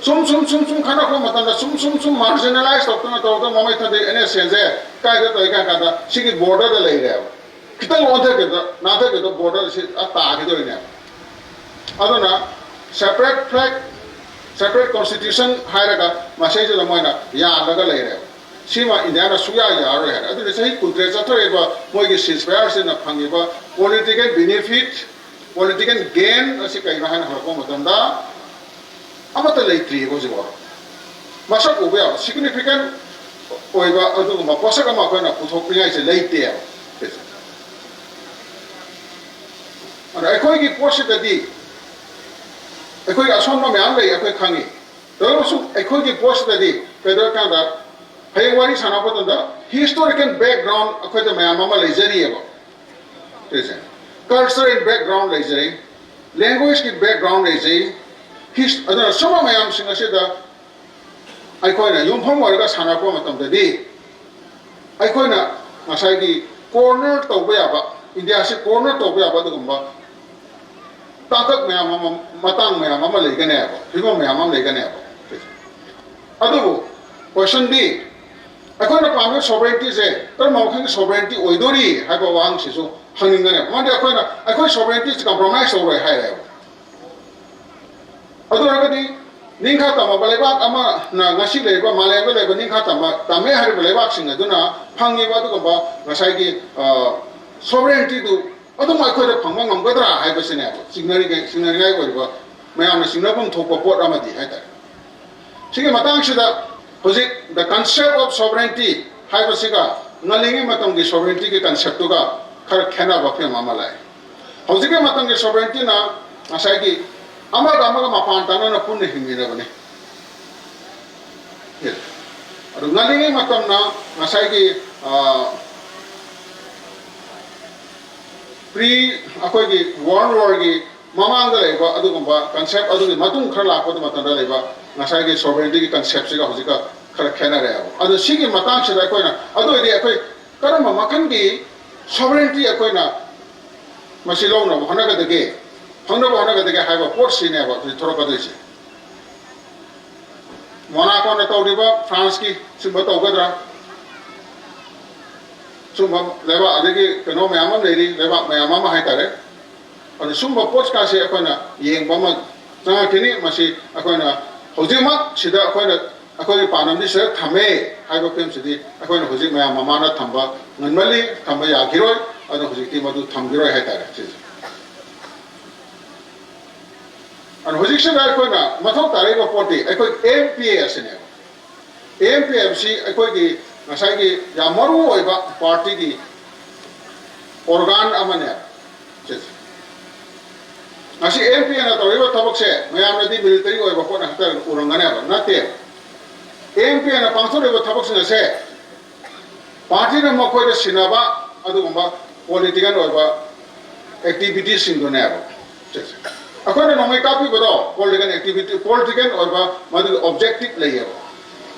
ꯁꯨꯝ ꯁꯨꯝ ꯁꯨꯝ ꯁꯨꯝ ꯈꯟꯅꯔꯛꯄ ꯃꯇꯝꯗ ꯁꯨꯝ ꯁꯨꯝ ꯁꯨꯝ ꯃꯥꯔꯖꯤꯅꯦꯂꯥꯏꯁ ꯇꯧꯗꯅ ꯇꯧꯗꯅ ꯃꯃꯩ ꯊꯥꯗꯩ ꯑꯦꯟ ꯑꯦꯁ ꯑꯦꯟꯁꯦ ꯀꯥꯏꯗ ꯇꯧꯏ ꯀꯥꯏ ꯀꯥꯟꯗ ꯁꯤꯒꯤ ꯕꯣꯔꯗꯔꯗ ꯂꯩꯔꯦꯕ꯫ ꯈꯤꯇꯪ ꯑꯣꯟꯊꯒꯦꯗ ꯅꯥꯊꯒꯦꯗ ꯕꯣꯔꯗꯔꯁꯤ ꯑ ꯇꯥꯈꯤꯗꯣꯏꯅꯦꯕ꯫ ꯑꯗꯨꯅ separate flag, separate constitution ꯍꯥꯏꯔꯒ ꯃꯁꯤꯁꯤꯗ ꯃꯣꯏꯅ ꯌꯥꯜꯂꯒ ꯂꯩꯔꯦꯕ꯫ ꯁꯤꯃ ꯏꯟꯗꯤꯌꯥꯅ ꯁꯨꯡꯌꯥ ꯌꯥꯔꯔꯣꯏ ꯍꯥꯏꯔꯦ꯫ ꯑꯗꯨꯅ ꯆꯍꯤ ꯀꯨꯟꯇꯔꯦꯠ ꯆꯠꯊꯔꯛꯏꯕ ꯃꯣꯏꯒꯤ ceasefire ꯁꯤꯅ ꯐꯪꯉꯤꯕ political benefit, political gain ꯑꯁꯤ ꯀꯩꯅꯣ ꯍꯥꯏꯅ ꯍꯪꯉꯛꯄ ꯃꯇꯝꯗ ꯑꯃꯠꯇ ꯂꯩꯇ꯭ꯔꯤꯑꯕ ꯍꯧꯖꯤꯛꯐꯥꯎ꯫ ꯃꯁꯛ ꯎꯕ ꯌꯥꯕ significant ꯑꯣꯏꯕ ꯑꯗꯨꯒꯨꯝꯕ ꯄꯣꯠꯁꯛ ꯑꯃ ꯑꯩꯈꯣꯏꯅ ꯄꯨꯊꯣꯛꯅꯤꯡꯉꯥꯏꯁꯦ ꯂꯩꯇꯦꯕ꯫ ꯑꯗ ꯑꯩꯈꯣꯏꯒꯤ ꯄꯣꯠꯁꯤꯗꯗꯤ ꯑꯩꯈꯣꯏꯒꯤ ꯑꯁꯣꯟꯕ ꯃꯌꯥꯝ ꯂꯩ, ꯑꯩꯈꯣꯏ ꯈꯪꯉꯤ꯫ ꯇꯧꯔꯒꯁꯨ ꯑꯩꯈꯣꯏꯒꯤ ꯄꯣꯠꯁꯤꯗꯗꯤ ꯀꯩꯗꯧꯔꯀꯥꯟꯗ ꯍꯌꯦꯡ ꯋꯥꯔꯤ ꯁꯥꯟꯅꯕ ꯃꯇꯝꯗ historical background ꯑꯩꯈꯣꯏꯗ ꯃꯌꯥꯝ ꯑꯃ ꯂꯩꯖꯔꯤꯑꯕ꯫ ꯁꯤꯁꯦ cultural background ꯂꯩꯖꯩ, language ꯀꯤ background ꯂꯩꯖꯩ꯫ His-, ꯑꯗꯨꯅ ꯁꯨꯝꯕ ꯃꯌꯥꯝꯁꯤꯡ ꯑꯁꯤꯗ ꯑꯩꯈꯣꯏꯅ ꯌꯨꯝꯐꯝ ꯑꯣꯏꯔꯒ ꯁꯥꯟꯅꯔꯛꯄ ꯃꯇꯝꯗꯗꯤ ꯑꯩꯈꯣꯏꯅ ꯉꯁꯥꯏꯒꯤ corner ꯇꯧꯕ ꯌꯥꯕ, ꯏꯟꯗꯤꯌꯥꯁꯤ corner ꯇꯧꯕ ꯌꯥꯕ ꯑꯗꯨꯒꯨꯝꯕ ꯇꯥꯡꯀꯛ ꯃꯌꯥꯝ ꯑꯃ, ꯃꯇꯥꯡ ꯃꯌꯥꯝ ꯑꯃ ꯂꯩꯒꯅꯦꯕ, ꯐꯤꯕꯝ ꯃꯌꯥꯝ ꯑꯃ ꯂꯩꯒꯅꯦꯕ꯫ ꯑꯗꯨꯕꯨ question ꯗꯤ ꯑꯩꯈꯣꯏꯅ ꯄꯥꯝꯃꯤꯕ sovereignty ꯁꯦ ꯀꯔꯝꯕ ꯃꯈꯜꯒꯤ sovereignty ꯑꯣꯏꯗꯣꯔꯤ ꯍꯥꯏꯕ ꯋꯥꯍꯪꯁꯤꯁꯨ ꯍꯪꯅꯤꯡꯒꯅꯦꯕ꯫ ꯃꯔꯝꯗꯤ ꯑꯩꯈꯣꯏꯅ ꯑꯩꯈꯣꯏ sovereignty ꯁꯤ compromise ꯇꯧꯔꯣꯏ ꯍꯥꯏꯔꯦꯕ꯫ ꯑꯗꯨ ꯑꯣꯏꯔꯒꯗꯤ ꯅꯤꯡꯈꯥ ꯇꯝꯃꯕ ꯂꯩꯕꯥꯛ ꯑꯃꯅ ꯉꯁꯤ ꯂꯩꯔꯤꯕ ꯃꯥꯂꯦꯝꯗ ꯂꯩꯕ ꯅꯤꯡꯈꯥ ꯇꯝꯕ, ꯇꯝꯃꯦ ꯍꯥꯏꯔꯤꯕ ꯂꯩꯕꯥꯛꯁꯤꯡ ꯑꯗꯨꯅ ꯐꯪꯉꯤꯕ ꯑꯗꯨꯒꯨꯝꯕ ꯉꯁꯥꯏꯒꯤ, ꯑ, sovereignty ꯗꯨ ꯑꯗꯨꯝ ꯑꯩꯈꯣꯏꯗ ꯐꯪꯕ ꯉꯝꯒꯗ꯭ꯔꯥ ꯍꯥꯏꯕꯁꯤꯅꯦꯕ ꯆꯤꯡꯅꯔꯤꯉꯩ, ꯆꯤꯡꯅꯔꯤꯉꯥꯏ ꯑꯣꯏꯔꯤꯕ, ꯃꯌꯥꯝꯅ ꯆꯤꯡꯅꯐꯝ ꯊꯣꯛꯄ ꯄꯣꯠ ꯑꯃꯗꯤ ꯍꯥꯏꯇꯥꯔꯦ꯫ ꯁꯤꯒꯤ ꯃꯇꯥꯡꯁꯤꯗ ꯍꯧꯖꯤꯛ the concept of sovereignty ꯍꯥꯏꯕꯁꯤꯒ ꯉꯜꯂꯤꯉꯩ ꯃꯇꯝꯒꯤ sovereignty ꯒꯤ concept ꯇꯨꯒ ꯈꯔ ꯈꯦꯠꯅꯕ ꯐꯤꯕꯝ ꯑꯃ ꯂꯥꯛꯑꯦ꯫ ꯍꯧꯖꯤꯛꯀꯤ ꯃꯇꯝꯒꯤ sovereignty ꯅ ꯉꯁꯥꯏꯒꯤ ꯑꯃꯒ ꯑꯃꯒ ꯃꯄꯥꯟ ꯇꯥꯡꯅꯅ ꯄꯨꯟꯅ ꯍꯤꯡꯃꯤꯟꯅꯕꯅꯤ꯫ ꯑꯗꯨ ꯉꯜꯂꯤꯉꯩ ꯃꯇꯝꯅ ꯉꯁꯥꯏꯒꯤ, ꯑ, pre, ꯑꯩꯈꯣꯏꯒꯤ World War ꯒꯤ ꯃꯃꯥꯡꯗ ꯂꯩꯕ ꯑꯗꯨꯒꯨꯝꯕ concept, ꯑꯗꯨꯒꯤ ꯃꯇꯨꯡ ꯈꯔ ꯂꯥꯛꯄ ꯃꯇꯝꯗ ꯂꯩꯕ ꯉꯁꯥꯏꯒꯤ sovereignty ꯒꯤ concept ꯁꯤꯒ ꯍꯧꯖꯤꯛꯀ ꯈꯔ ꯈꯦꯠꯅꯔꯦꯕ꯫ ꯑꯗꯨ ꯁꯤꯒꯤ ꯃꯇꯥꯡꯁꯤꯗ ꯑꯩꯈꯣꯏꯅ, ꯑꯗꯨ ꯑꯣꯏꯔꯗꯤ ꯑꯩꯈꯣꯏ ꯀꯔꯝꯕ ꯃꯈꯜꯒꯤ sovereignty ꯑꯩꯈꯣꯏꯅ ꯃꯁꯤ ꯂꯧꯅꯕ ꯍꯣꯠꯅꯒꯗꯒꯦ, ꯐꯪꯅꯕ ꯍꯣꯠꯅꯒꯗꯒꯦ ꯍꯥꯏꯕ ꯄꯣꯠꯁꯤꯅꯦꯕ ꯍꯧꯖꯤꯛ ꯊꯣꯔꯛꯀꯗꯣꯏꯁꯦ꯫ ꯃꯣꯅꯥꯀꯣꯅ ꯇꯧꯔꯤꯕ ꯐ꯭ꯔꯥꯟꯁꯀꯤ ꯁꯨꯝꯕ ꯇꯧꯒꯗ꯭ꯔꯥ? ꯁꯨꯝꯕ ꯂꯩꯕꯥꯛ, ꯑꯗꯒꯤ ꯀꯩꯅꯣ ꯃꯌꯥꯝ ꯑꯃ ꯂꯩꯔꯤ, ꯂꯩꯕꯥꯛ ꯃꯌꯥꯝ ꯑꯃ ꯍꯥꯏꯇꯥꯔꯦ꯫ ꯑꯗꯨ ꯁꯨꯝꯕ ꯄꯣꯠꯀꯥꯁꯦ ꯑꯩꯈꯣꯏꯅ ꯌꯦꯡꯕ ꯑꯃ ꯆꯪꯉꯛꯈꯤꯅꯤ꯫ ꯃꯁꯤ ꯑꯩꯈꯣꯏꯅ ꯍꯧꯖꯤꯛꯃꯛ ꯁꯤꯗ ꯑꯩꯈꯣꯏꯅ, ꯑꯩꯈꯣꯏꯒꯤ ꯄꯥꯟꯗꯝꯗꯤ ꯁꯤꯗ ꯊꯝꯃꯦ ꯍꯥꯏꯕ ꯐꯤꯂꯝꯁꯤꯗꯤ ꯑꯩꯈꯣꯏꯅ ꯍꯧꯖꯤꯛ ꯃꯌꯥꯝ ꯃꯃꯥꯅ ꯊꯝꯕ ꯉꯟꯃꯜꯂꯤ, ꯊꯝꯕ ꯌꯥꯈꯤꯔꯣꯏ꯫ ꯑꯗꯨꯅ ꯍꯧꯖꯤꯛꯇꯤ ꯃꯗꯨ ꯊꯝꯈꯤꯔꯣꯏ ꯍꯥꯏꯇꯥꯔꯦ ꯁꯤꯁꯦ꯫ ꯑꯗꯣ ꯍꯧꯖꯤꯛꯁꯤꯗ ꯑꯩꯈꯣꯏꯅ ꯃꯊꯧ ꯇꯥꯔꯛꯏꯕ ꯄꯣꯠꯇꯤ ꯑꯩꯈꯣꯏ ꯑꯦꯝ ꯄꯤ ꯑꯦ ꯑꯁꯤꯅꯦꯕ꯫ ꯑꯦꯝ ꯄꯤ ꯑꯦ ꯑꯁꯤ ꯑꯩꯈꯣꯏꯒꯤ ꯉꯁꯥꯏꯒꯤ ꯌꯥꯝ ꯃꯔꯨ ꯑꯣꯏꯕ ꯄꯥꯔꯇꯤꯒꯤ ꯑꯣꯔꯒꯥꯟ ꯑꯃꯅꯦꯕ꯫ ꯁꯤꯁꯦ꯫ ꯉꯁꯤ ꯑꯦꯝ ꯄꯤ ꯑꯦꯅ ꯇꯧꯔꯤꯕ ꯊꯕꯛꯁꯦ ꯃꯌꯥꯝꯅꯗꯤ ꯃꯤꯂꯤꯇꯔꯤ ꯑꯣꯏꯕ ꯄꯣꯠꯅ ꯈꯛꯇ ꯎꯔꯝꯒꯅꯦꯕ꯫ ꯅꯠꯇꯦ꯫ ꯑꯦꯝ ꯄꯤ ꯑꯦꯅ ꯄꯥꯡꯊꯣꯛꯂꯤꯕ ꯊꯕꯛꯁꯤꯡ ꯑꯁꯦ ꯄꯥꯔꯇꯤꯅ ꯃꯈꯣꯏꯗ ꯁꯤꯟꯅꯕ ꯑꯗꯨꯒꯨꯝꯕ ꯄꯣꯂꯤꯇꯤꯀꯦꯜ ꯑꯣꯏꯕ ꯑꯦꯛꯇꯤꯚꯤꯇꯤꯁꯤꯡꯗꯨꯅꯦꯕ꯫ ꯑꯩꯈꯣꯏꯅ ꯅꯣꯡꯃꯩ ꯀꯥꯞꯄꯤꯕꯗꯣ ꯄꯣꯂꯤꯇꯤꯀꯦꯜ ꯑꯦꯛꯇꯤꯚꯤꯇꯤ, ꯄꯣꯂꯤꯇꯤꯀꯦꯜ ꯑꯣꯏꯕ ꯃꯗꯨꯒꯤ ꯑꯣꯕꯖꯦꯛꯇꯤꯚ ꯂꯩꯌꯦꯕ꯫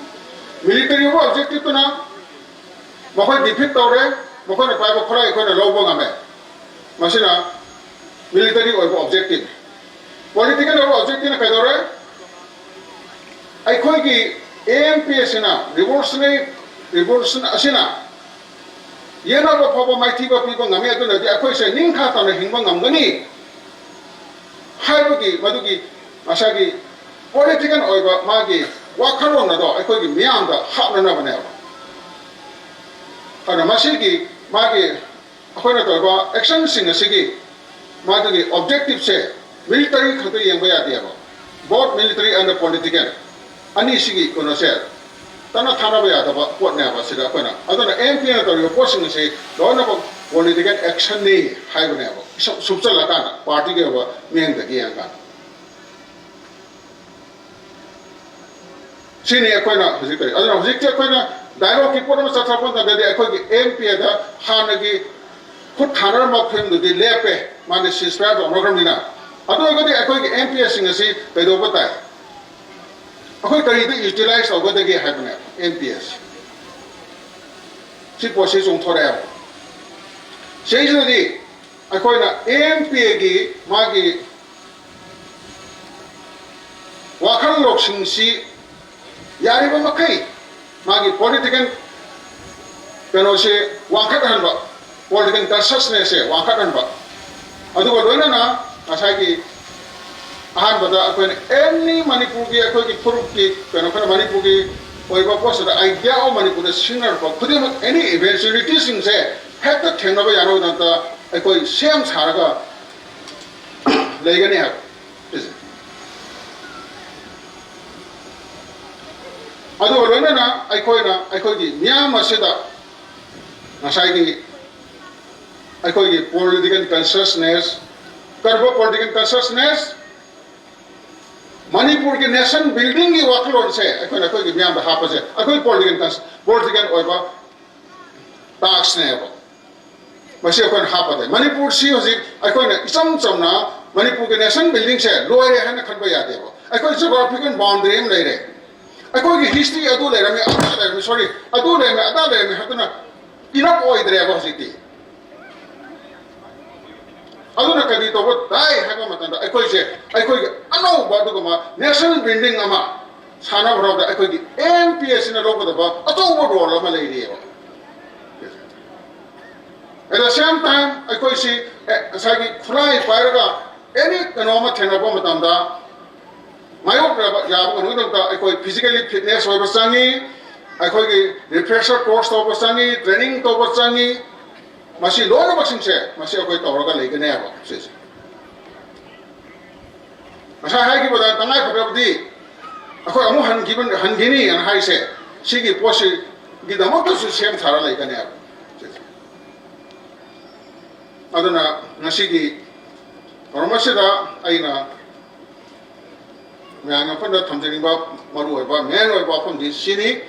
ꯃꯤꯂꯤꯇꯔꯤ ꯑꯣꯏꯕ ꯑꯣꯕꯖꯦꯛꯇꯤꯚꯇꯨꯅ ꯃꯈꯣꯏ ꯗꯤꯐꯤꯠ ꯇꯧꯔꯦ, ꯃꯈꯣꯏꯅ ꯄꯥꯏꯕ ꯈꯨꯠꯂꯥꯏ ꯑꯩꯈꯣꯏꯅ ꯂꯧꯕ ꯉꯝꯃꯦ꯫ ꯃꯁꯤꯅ ꯃꯤꯂꯤꯇꯔꯤ ꯑꯣꯏꯕ ꯑꯣꯕꯖꯦꯛꯇꯤꯚ꯫ ꯄꯣꯂꯤꯇꯤꯀꯦꯜ ꯑꯣꯏꯕ ꯑꯣꯕꯖꯦꯛꯇꯤꯚꯅ ꯀꯩꯗꯧꯔꯦ? ꯑꯩꯈꯣꯏꯒꯤ ꯑꯦ ꯑꯦꯝ ꯄꯤ ꯑꯁꯤꯅ, ꯔꯤꯚꯣꯂꯨꯁꯅꯔꯤ ꯔꯤꯚꯣꯂꯨꯁꯟ ꯑꯁꯤꯅ ꯌꯦꯠꯅꯕ ꯐꯥꯎꯕ ꯃꯥꯏꯊꯤꯕ ꯄꯤꯕ ꯉꯝꯃꯤ꯫ ꯑꯗꯨꯅꯗꯤ ꯑꯩꯈꯣꯏꯁꯦ ꯅꯤꯡꯊꯥ ꯇꯥꯅ ꯍꯤꯡꯕ ꯉꯝꯒꯅꯤ ꯍꯥꯏꯕꯒꯤ ꯃꯗꯨꯒꯤ ꯉꯁꯥꯏꯒꯤ ꯄꯣꯂꯤꯇꯤꯀꯦꯜ ꯑꯣꯏꯕ ꯃꯥꯒꯤ ꯋꯥꯈꯜꯂꯣꯟ ꯑꯗꯣ ꯑꯩꯈꯣꯏꯒꯤ ꯃꯤꯌꯥꯝꯗ ꯍꯥꯞꯅꯅꯕꯅꯦꯕ꯫ ꯑꯗꯨꯅ ꯃꯁꯤꯒꯤ ꯃꯥꯒꯤ ꯑꯩꯈꯣꯏꯅ ꯇꯧꯔꯤꯕ ꯑꯦꯛꯁꯟꯁꯤꯡ ꯑꯁꯤꯒꯤ ꯃꯥꯗꯨꯒꯤ ꯑꯣꯕꯖꯦꯛꯇꯤꯚꯁꯦ ꯃꯤꯂꯤꯇꯔꯤ ꯈꯛꯇ ꯌꯦꯡꯕ ꯌꯥꯗꯦꯕ꯫ Both military and political ꯑꯅꯤꯁꯤꯒꯤ ꯀꯩꯅꯣꯁꯦ ꯇꯠꯅ ꯊꯥꯅꯕ ꯌꯥꯗꯕ ꯄꯣꯠꯅꯦꯕ꯫ ꯁꯤꯗ ꯑꯩꯈꯣꯏꯅ, ꯑꯗꯨꯅ ꯑꯦꯝ ꯄꯤꯅ ꯇꯧꯔꯤꯕ ꯄꯣꯠꯁꯤꯡ ꯑꯁꯤ ꯂꯣꯏꯅꯃꯛ ꯄꯣꯂꯤꯇꯤꯀꯦꯜ ꯑꯦꯛꯁꯟꯅꯤ ꯍꯥꯏꯕꯅꯦꯕ꯫ ꯁꯨꯞ-, ꯁꯨꯞꯆꯜꯂꯀꯥꯟꯗ ꯄꯥꯔꯇꯤꯒꯤ ꯑꯣꯏꯕ ꯃꯤꯠꯌꯦꯡꯗꯒꯤ ꯌꯦꯡꯉꯀꯥꯟꯗ꯫ ꯁꯤꯅꯤ ꯑꯩꯈꯣꯏꯅ ꯍꯧꯖꯤꯛ ꯇꯧꯔꯤ꯫ ꯑꯗꯨꯅ ꯍꯧꯖꯤꯛꯇꯤ ꯑꯩꯈꯣꯏꯅ ꯗꯥꯏꯂꯣꯒꯀꯤ ꯄꯣꯠ ꯑꯃ ꯆꯠꯊꯔꯛꯄ ꯃꯇꯝꯗꯗꯤ ꯑꯩꯈꯣꯏꯒꯤ ꯑꯦꯝ ꯄꯤ ꯑꯦꯗ ꯍꯥꯟꯅꯒꯤ ꯈꯨꯠ ꯊꯥꯅꯔꯝꯕ ꯐꯤꯂꯝꯗꯨꯗꯤ ꯂꯦꯞꯄꯦ, ꯃꯥꯗꯤ ꯁꯤꯁꯄꯌꯥꯔ ꯇꯧꯅꯈ꯭ꯔꯕꯅꯤꯅ꯫ ꯑꯗꯨ ꯑꯣꯏꯔꯒꯗꯤ ꯑꯩꯈꯣꯏꯒꯤ ꯑꯦꯝ ꯄꯤ ꯑꯦꯁꯁꯤꯡ ꯑꯁꯤ ꯀꯩꯗꯧꯕ ꯇꯥꯏ? ꯑꯩꯈꯣꯏ ꯀꯔꯤꯗ ꯌꯨꯇꯤꯂꯥꯏꯁ ꯇꯧꯒꯗꯒꯦ ꯍꯥꯏꯕꯅꯦ ꯑꯦꯝ ꯄꯤ ꯑꯦꯁ꯫ ꯁꯤ ꯄꯣꯠꯁꯤ ꯆꯣꯡꯊꯣꯔꯛꯑꯦꯕ꯫ ꯁꯤꯁꯤꯅꯗꯤ ꯑꯩꯈꯣꯏꯅ ꯑꯦꯝ ꯄꯤ ꯑꯦꯒꯤ ꯃꯥꯒꯤ ꯋꯥꯈꯜ ꯂꯧꯁꯤꯡꯁꯤ ꯌꯥꯔꯤꯕ ꯃꯈꯩ ꯃꯥꯒꯤ ꯄꯣꯂꯤꯇꯤꯀꯦꯜ ꯀꯩꯅꯣꯁꯦ ꯋꯥꯡꯈꯠꯍꯟꯕ, ꯄꯣꯂꯤꯇꯤꯀꯦꯜ ꯀꯟꯁꯤꯌꯁꯅꯦꯁꯁꯦ ꯋꯥꯡꯈꯠꯍꯟꯕ, ꯑꯗꯨꯒ ꯂꯣꯏꯅꯅ ꯉꯁꯥꯏꯒꯤ ꯑꯍꯥꯟꯕꯗ ꯑꯩꯈꯣꯏꯅ ꯑꯦꯅꯤ ꯃꯅꯤꯄꯨꯔꯒꯤ ꯑꯩꯈꯣꯏꯒꯤ ꯐꯨꯔꯨꯞꯀꯤ ꯀꯩꯅꯣ, ꯑꯩꯈꯣꯏꯅ ꯃꯅꯤꯄꯨꯔꯒꯤ ꯑꯣꯏꯕ ꯄꯣꯠꯁꯤꯗ ꯑꯥꯏꯗꯤꯌꯥ ꯑꯃ ꯃꯅꯤꯄꯨꯔꯗ ꯁꯤꯖꯤꯟꯅꯔꯛꯄ ꯈꯨꯗꯤꯡꯃꯛ, ꯑꯦꯅꯤ ꯏꯚꯦꯟꯆꯨꯋꯦꯂꯤꯇꯤꯁꯤꯡꯁꯦ ꯍꯦꯛꯇ ꯊꯦꯡꯅꯕ ꯌꯥꯅꯕꯒꯤꯗꯃꯛꯇ ꯑꯩꯈꯣꯏ ꯁꯦꯝ ꯁꯥꯔꯒ ꯂꯩꯒꯅꯤ ꯍꯥꯏꯕ ꯁꯤꯁꯦ꯫ ꯑꯗꯨꯒ ꯂꯣꯏꯅꯅ ꯑꯩꯈꯣꯏꯅ ꯑꯩꯈꯣꯏꯒꯤ ꯃꯤꯌꯥꯝ ꯑꯁꯤꯗ ꯉꯁꯥꯏꯒꯤ ꯑꯩꯈꯣꯏꯒꯤ ꯄꯣꯂꯤꯇꯤꯀꯦꯜ ꯀꯟꯁꯤꯌꯁꯅꯦꯁ, ꯀꯔꯝꯕ ꯄꯣꯂꯤꯇꯤꯀꯦꯜ ꯀꯟꯁꯤꯌꯁꯅꯦꯁ? ꯃꯅꯤꯄꯨꯔꯒꯤ ꯅꯦꯁꯟ ꯕꯤꯜꯗꯤꯡꯒꯤ ꯋꯥꯈꯜꯂꯣꯟꯁꯦ ꯑꯩꯈꯣꯏꯅ ꯑꯩꯈꯣꯏꯒꯤ ꯃꯤꯌꯥꯝꯗ ꯍꯥꯞꯄꯁꯦ ꯑꯩꯈꯣꯏ ꯄꯣꯂꯤꯇꯤꯀꯦꯜ, ꯄꯣꯂꯤꯇꯤꯀꯦꯜ ꯑꯣꯏꯕ ꯇꯥꯛꯁꯅꯦꯕ꯫ ꯃꯁꯤ ꯑꯩꯈꯣꯏꯅ ꯍꯥꯞꯄꯗ ꯃꯅꯤꯄꯨꯔꯁꯤ ꯍꯧꯖꯤꯛ ꯑꯩꯈꯣꯏꯅ ꯏꯆꯝ ꯆꯝꯅ ꯃꯅꯤꯄꯨꯔꯒꯤ ꯅꯦꯁꯟ ꯕꯤꯜꯗꯤꯡꯁꯦ ꯂꯣꯏꯔꯦ ꯍꯥꯏꯅ ꯈꯟꯕ ꯌꯥꯗꯦꯕ꯫ ꯑꯩꯈꯣꯏ ꯖꯤꯑꯣꯒ꯭ꯔꯥꯐꯤꯀꯦꯜ ꯕꯥꯎꯟꯗꯔꯤ ꯑꯃ ꯂꯩꯔꯦ, ꯑꯩꯈꯣꯏꯒꯤ ꯍꯤꯁꯇ꯭ꯔꯤ ꯑꯗꯨ ꯂꯩꯔꯝꯃꯦ, ꯑꯗꯥ ꯂꯩꯔꯝꯃꯦ, ꯁꯣꯔꯤ, ꯑꯗꯨ ꯂꯩꯔꯝꯃꯦ, ꯑꯗꯥ ꯂꯩꯔꯝꯃꯦ ꯍꯥꯏꯗꯨꯅ ꯏꯅꯞ ꯑꯣꯏꯗ꯭ꯔꯦꯕ ꯍꯧꯖꯤꯛꯇꯤ꯫ ꯑꯗꯨꯅ ꯀꯔꯤ ꯇꯧꯕ ꯇꯥꯏ ꯍꯥꯏꯕ ꯃꯇꯝꯗ ꯑꯩꯈꯣꯏꯁꯦ ꯑꯩꯈꯣꯏꯒꯤ ꯑꯅꯧꯕ ꯑꯗꯨꯒꯨꯝꯕ ꯅꯦꯁꯅꯦꯜ ꯕꯤꯜꯗꯤꯡ ꯑꯃ ꯁꯥꯟꯅꯕ ꯍꯣꯠꯅꯕꯗ ꯑꯩꯈꯣꯏꯒꯤ ꯑꯦꯝ ꯄꯤ ꯑꯦꯁ ꯁꯤꯅ ꯂꯧꯒꯗꯕ ꯑꯆꯧꯕ ꯔꯣꯜ ꯑꯃ ꯂꯩꯔꯤꯑꯕ꯫ At the same time ꯑꯩꯈꯣꯏꯁꯤ, ꯑꯦ, ꯉꯁꯥꯏꯒꯤ ꯈꯨꯠꯂꯥꯏ ꯄꯥꯏꯔꯒ ꯑꯦꯅꯤ ꯀꯩꯅꯣ ꯑꯃ ꯊꯦꯡꯅꯔꯛꯄ ꯃꯇꯝꯗ ꯃꯥꯌꯣꯛꯅꯕ ꯌꯥꯕ ꯀꯩꯅꯣꯒꯤꯗꯃꯛꯇ ꯑꯩꯈꯣꯏ ꯐꯤꯖꯤꯀꯦꯜꯂꯤ ꯐꯤꯠꯅꯦꯁ ꯑꯣꯏꯕ ꯆꯪꯉꯤ, ꯑꯩꯈꯣꯏꯒꯤ ꯔꯤꯐ꯭ꯔꯦꯁꯔ ꯀꯣꯔꯁ ꯇꯧꯕ ꯆꯪꯉꯤ, ꯇ꯭ꯔꯦꯅꯤꯡ ꯇꯧꯕ ꯆꯪꯉꯤ꯫ ꯃꯁꯤ ꯂꯣꯏꯅꯃꯛꯁꯤꯡꯁꯦ ꯃꯁꯤ ꯑꯩꯈꯣꯏ ꯇꯧꯔꯒ ꯂꯩꯒꯅꯦꯕ ꯁꯤꯁꯦ꯫ ꯉꯁꯥꯏ ꯍꯥꯏꯈꯤꯕꯗ ꯇꯉꯥꯏ ꯐꯗ꯭ꯔꯕꯗꯤ ꯑꯩꯈꯣꯏ ꯑꯃꯨꯛ ꯍꯟꯈꯤꯕ, ꯍꯟꯈꯤꯅꯤ ꯍꯥꯏꯅ ꯍꯥꯏꯁꯦ, ꯁꯤꯒꯤ ꯄꯣꯠꯁꯤꯒꯤꯗꯃꯛꯇꯁꯨ ꯁꯦꯝ ꯁꯥꯔ ꯂꯩꯒꯅꯦꯕ꯫ ꯑꯗꯨꯅ ꯉꯁꯤꯒꯤ ꯊꯧꯔꯝ ꯑꯁꯤꯗ ꯑꯩꯅ ꯃꯌꯥꯝꯒꯤ ꯃꯐꯝꯗ ꯊꯝꯖꯅꯤꯡꯕ ꯃꯔꯨꯑꯣꯏꯕ, ꯃꯦꯟ ꯑꯣꯏꯕ ꯋꯥꯐꯝꯗꯤ ꯁꯤꯅꯤ꯫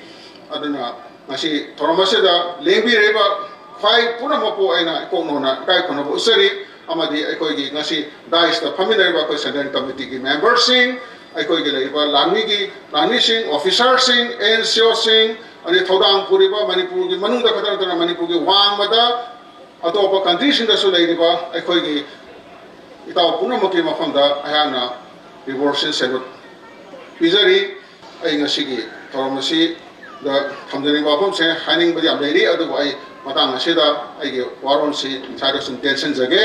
ꯑꯗꯨꯅ ꯉꯁꯤ ꯊꯧꯔꯝ ꯑꯁꯤꯗ ꯂꯦꯡꯕꯤꯔꯤꯕ ꯈ꯭ꯋꯥꯏ ꯄꯨꯝꯅꯃꯛꯄꯨ ꯑꯩꯅ ꯏꯀꯣꯛ ꯅꯧꯅ ꯏꯀꯥꯏ ꯈꯨꯝꯅꯕ ꯎꯠꯆꯔꯤ꯫ ꯑꯃꯗꯤ ꯑꯩꯈꯣꯏꯒꯤ ꯉꯁꯤ ꯗꯥꯏꯁꯇ ꯐꯝꯃꯤꯟꯅꯔꯤꯕ ꯑꯩꯈꯣꯏ ꯁꯦꯟꯇ꯭ꯔꯦꯜ ꯀꯃꯤꯇꯤꯒꯤ ꯃꯦꯝꯕꯔꯁꯤꯡ, ꯑꯩꯈꯣꯏꯒꯤ ꯂꯩꯔꯤꯕ ꯂꯥꯟꯃꯤꯒꯤ, ꯂꯥꯟꯃꯤꯁꯤꯡ, ꯑꯣꯐꯤꯁꯥꯔꯁꯤꯡ, ꯑꯦꯟ ꯁꯤ ꯑꯣꯁꯤꯡ, ꯑꯗꯩ ꯊꯧꯗꯥꯡ ꯄꯨꯔꯤꯕ ꯃꯅꯤꯄꯨꯔꯒꯤ ꯃꯅꯨꯡꯗ ꯈꯛꯇ ꯅꯠꯇꯅ ꯃꯅꯤꯄꯨꯔꯒꯤ ꯋꯥꯡꯃꯗ ꯑꯇꯣꯞꯄ ꯀꯟꯇ꯭ꯔꯤꯁꯤꯡꯗꯁꯨ ꯂꯩꯔꯤꯕ ꯑꯩꯈꯣꯏꯒꯤ ꯏꯇꯥꯎ ꯄꯨꯝꯅꯃꯛꯀꯤ ꯃꯐꯝꯗ ꯑꯩꯍꯥꯛꯅ ꯔꯤꯚꯣꯂꯨꯁꯟ ꯁꯦꯂꯨꯠ ꯄꯤꯖꯔꯤ꯫ ꯑꯩ ꯉꯁꯤꯒꯤ ꯊꯧꯔꯝ ꯑꯁꯤꯗ ꯊꯝꯖꯅꯤꯡꯕ ꯋꯥꯐꯝꯁꯦ ꯍꯥꯏꯅꯤꯡꯕꯗꯤ ꯌꯥꯝ ꯂꯩꯔꯤ, ꯑꯗꯨꯕꯨ ꯑꯩ ꯃꯇꯥꯡ ꯑꯁꯤꯗ ꯑꯩꯒꯤ ꯋꯥꯔꯣꯜꯁꯤ ꯁ꯭ꯋꯥꯏꯗ ꯁꯨꯝ ꯇꯦꯟꯁꯤꯟꯖꯒꯦ꯫